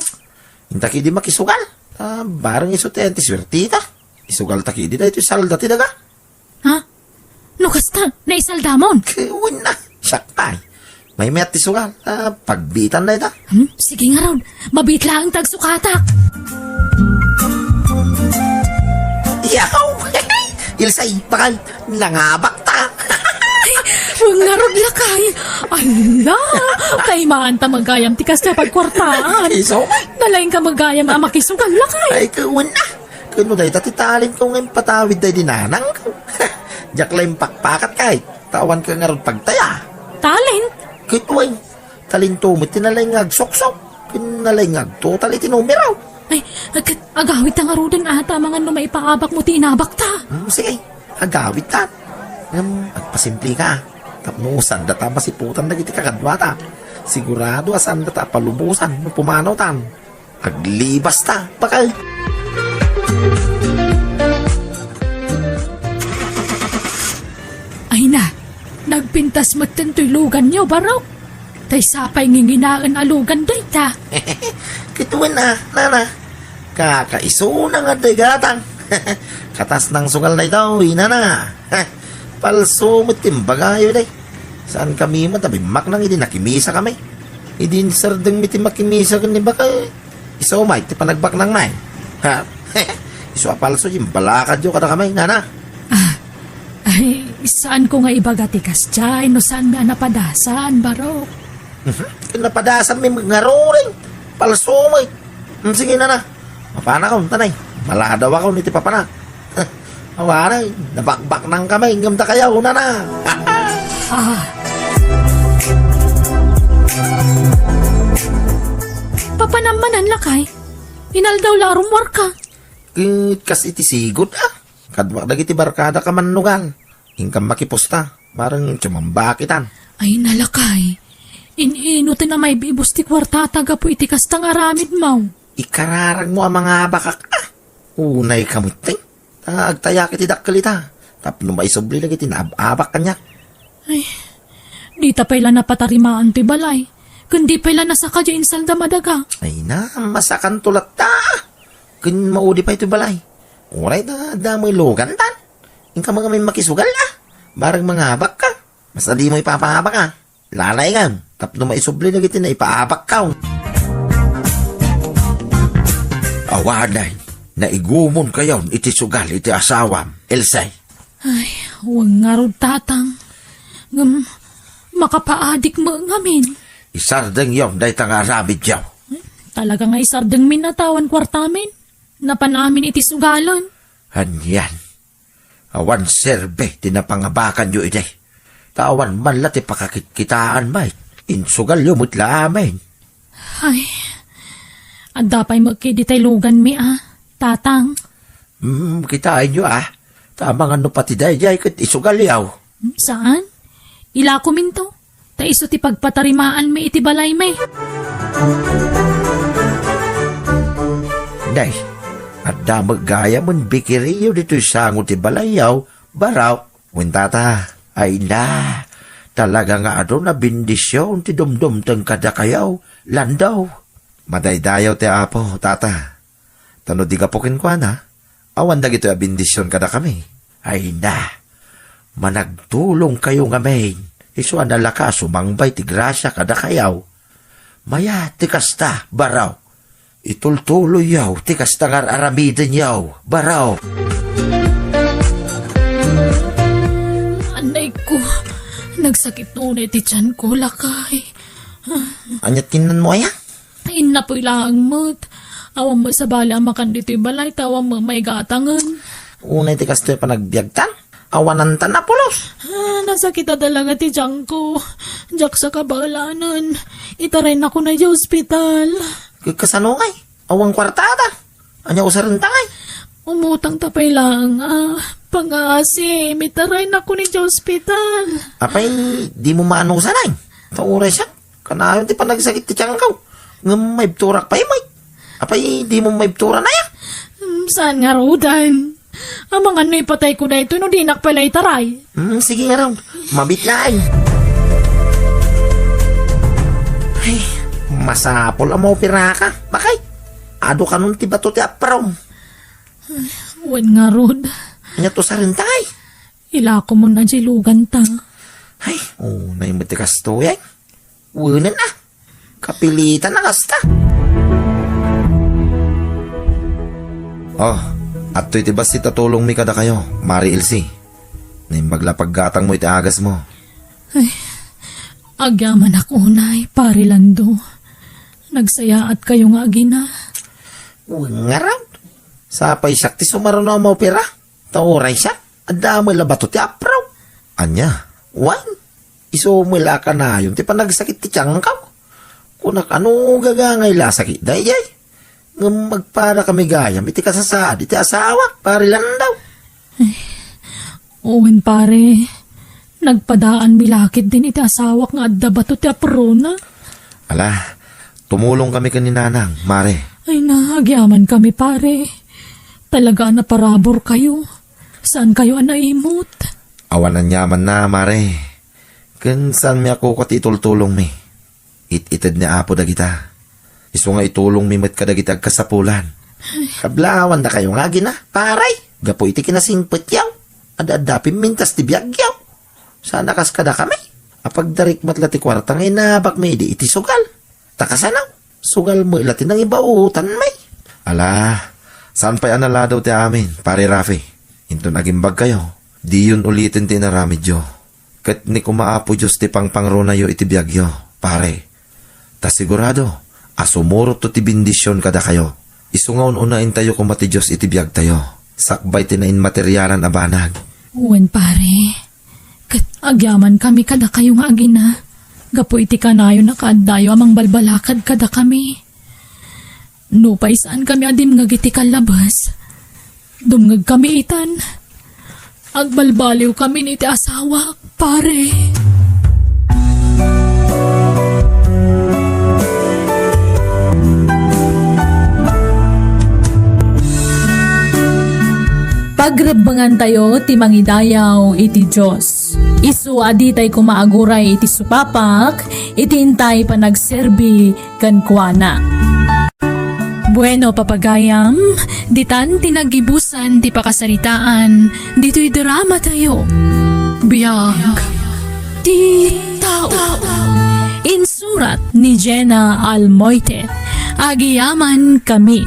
Inta ketdi makisugal. Ta bareng isu ti ayan ti suerteta. Isugalta ketdi daytoy salda ti daga. Ha? No kasta, naisaldamon? Wen a, siak pay. Maymayat ti sugal, a, pagbiitan dayta. Hmm, sige ngarud, mabiit laeng ta agsukatak. Yaw! Ilsay, bakal, nangabakta. Ay, wen ngarud, lakay. Ala, kaimaanta met gayam ti kasta a pagkuartaan. Isu? Nalaingka met gayam a makisugal, lakay. Ay, wen a. Ken no dayta ti talentko nga impatawid daydi nanangko. Diak la impakpakat kay, ta awanka ngarud pagtaya. Talent? Ket wen, talento met ti nalaing nga agsuksok, ken nalaing nga agtotal iti numero. Ay, ket agawidta ngaruden a ta amangan no maipaabakmo ti inabakta. Hmm, sige, agawidtan. Ngem, agpasimpleka. Tapno sanda ta masiputan dagiti kakaduata. Sigurado a sanda ta palubosan no pumanawtan. Aglibasta, bakal. Ay na, nagpintas metten toy luganyo, Barok. Tay sapay nginginaen a lugan dayta. Ket wen a, nana. Kakaisuna nga dayta gatang. Katas nang sugal daytoy, nana. Palso met ti imbagayo, day. Saankami met a bimmaknang idi nakimisakami. Idi insardengmi ti makimisa ken ni bakal, isu met ti panagbaknangmi. Ha? Isu a palso ti imbalakadyo kadakami, nana. Ah, ay, saanko nga ibaga ti kasdiay no saanmi a napadasan, Barok. Mhm. Ken napadasanmi met ngaruden. Palso met. Hmm, sige, nana. Mapanakon, tanay. Maladawakon iti papanak. Awaray, nabakbaknangkami, ngem dakayo, nana. Ah. Papanam manen, lakay. Inaldaw la a rummuarka. Ket kas iti sigud, a. Adduak dagiti barkadak a mannugal. Inkam makipusta. Bareng sumambak itan. Ay, nalakay. In-ino ti namaibibus ti kuartata gapu iti kasta nga aramidmo? Ikararagmo a mangabakak, a. Unay ka met, ta agtayak iti dakkel ita. Tapno maisubli dagiti naab-abak kaniak. Ay, dita pay la napatarimaan ti balay. Ken di pay la nasaka diay insalda madaga. Ay na, masakanto latta. Ken maudi pay ti balay. Uray ta adda met lugantan. Inka ngamin makisugal, a. Bareng mangabakka. Basta dimo ipapaabak, a. Lalaingam, tapno maisubli dagiti naipaabakko. Awanen, naigumonkayon iti sugal iti asawam, Ilse. Ay, wen ngarud, Tatang. Ngem, makapaadik met ngamin. Isardengyo dayta nga aramidyo. Talaga nga isardengmin a ta awan kuartamin. Napan amin iti sugalen. Anian? Awan serbi ti napangabakanyo idi. Ta awan man la ti pakakitkitaan met. Insugalyo met la amin. Ay, adda pay met ketdi tay luganmi, a, Tatang. Hmm, kitaenyo, a. Ta amangan no pati daydiay ket isugalyo. Saan? Ilakominto. Ta isu ti pagpatarimaanmi iti balaymi. Nay, adda met gayamen bikiriyo ditoy sango ti balayyo, Barok. Wen, Tata, ay na, talaga nga adu a bendision ti dumdumteng kadakayo, Lando. Madaydayaw ti Apo, Tata. Ta no di gapu kenkuana, awan dagitoy a bendision kadakami. Ay na, managtulongkayo ngamin, isu a nalaka a sumangbay ti grasia kadakayo. Mayat ti kasta, Barok. Itultuloyyo ti kasta nga ar-aramidenyo, Barok. Anay ko, nagsakit unay ti tiyanko, lakay. Aniat kinnanmo aya? Innapoy laeng met. Awan met sabali a makan ditoy balay, ta awan met maigatangen. Unay ti kastoy panagbiagtan? Awananta napulos. Ah, nasakit a talaga ti tiyanko. Diak sa kabaelanen. Itaraynako na iti ospital. Kasano ngay? Awan kuartada. Ania usarenta ngay? Umutang ta pay laeng, ah, pangaasim. Itaraynako na iti ospital. Apay, dimo maanusan ay? Ta uray siak. Kanayon ti panagsakit ti tiyanko. Ngem maibturak pay met. Apay, dimo maibturan aya? Hmm, saan ngaruden? Amangan no ipatayko daytoy no dinak pay la itaray. Hmm, sige ngarud. Mabit laeng. Ay, masapul a maoperaka. Bakay, adu kanon ti bato ti aprom. Wen ngarud. Ania to sarentay? Ilakomon a diluganta. Ay, unay met ti kastoy, ay. Wenen a. Kapilitan a kasta. Oh, adtoy ti bassit a tulongmi kadakayo, Mari Elsie. Naimbag la paggatangmo iti agasmo. Ay, agyamanak unay, Pari Lando. Nagsayaatkayo nga agina. Wen ngarud. Sapay siak ti sumaruno a maopera. Ta uray siak, adda met la bato ti apro. Ania? Wen, isu met la a kanayon ti panagsakit ti tiyanko. Kunak, ano gagangay la a sakit daydiay? Ngem agpadakami gayam iti kasasaad iti asawak, Pari Lando. Ay, wen, pare. Nagpadaanmi la ketdin iti asawak nga adda bato ti aprona. Ala, tumulongkami ken ni Nanang, Mare. Ay na, agyamankami, pare. Talaga a naparaburkayo. Saankayo a naimut? Awan aniamanna, Mare. Ken saanmi a kukua ti itultulongmi. It-ited ni Apo dagita. Isu nga itulongmi met kadagiti agkasapulan. Kablawandakayo nga agina, pare, gapu iti kinasingpetyo. Adda-adda pimmintas ti biagyo. Saan a kas kadakami a pagdarek met la ti kuarta nga inabakmi idi iti sugal. Ta kasano? Sugal met la ti nangibaotanmi. Ala, saan pay a naladaw ti amin, Pare Rafi? Inton agimbagkayo, diyon uliten ti inaramidyo. Ket ni koma Apo Dios ti pangpangronayo iti biagyo, pare. Ta sigurado a sumurotto ti bendision kadakayo. Isu nga un-unaentayo koma ti Dios iti biagtayo, sakbay ti nainmaterialan a banag. Wen, pare. Ket agyamankami kadakayo nga agina, gapu iti kanayon a kaaddayo a mangbalbalakad kadakami. Nupay saankami a dimngeg iti kallabes, dumngegkami itan, Agbalbaliw kami ni ti asawak, pare. Pagrebbengantayo ti mangidayaw iti Dios. Isu a ditay koma aguray iti supapak, iti intay panagserbi kenkuana. Bueno, papagayam, ditan ti naggibusan ti pakasaritaan ditoy drama tayo. Biag ti tao. Insurat ni Jenna Almoite. Agiyaman kami.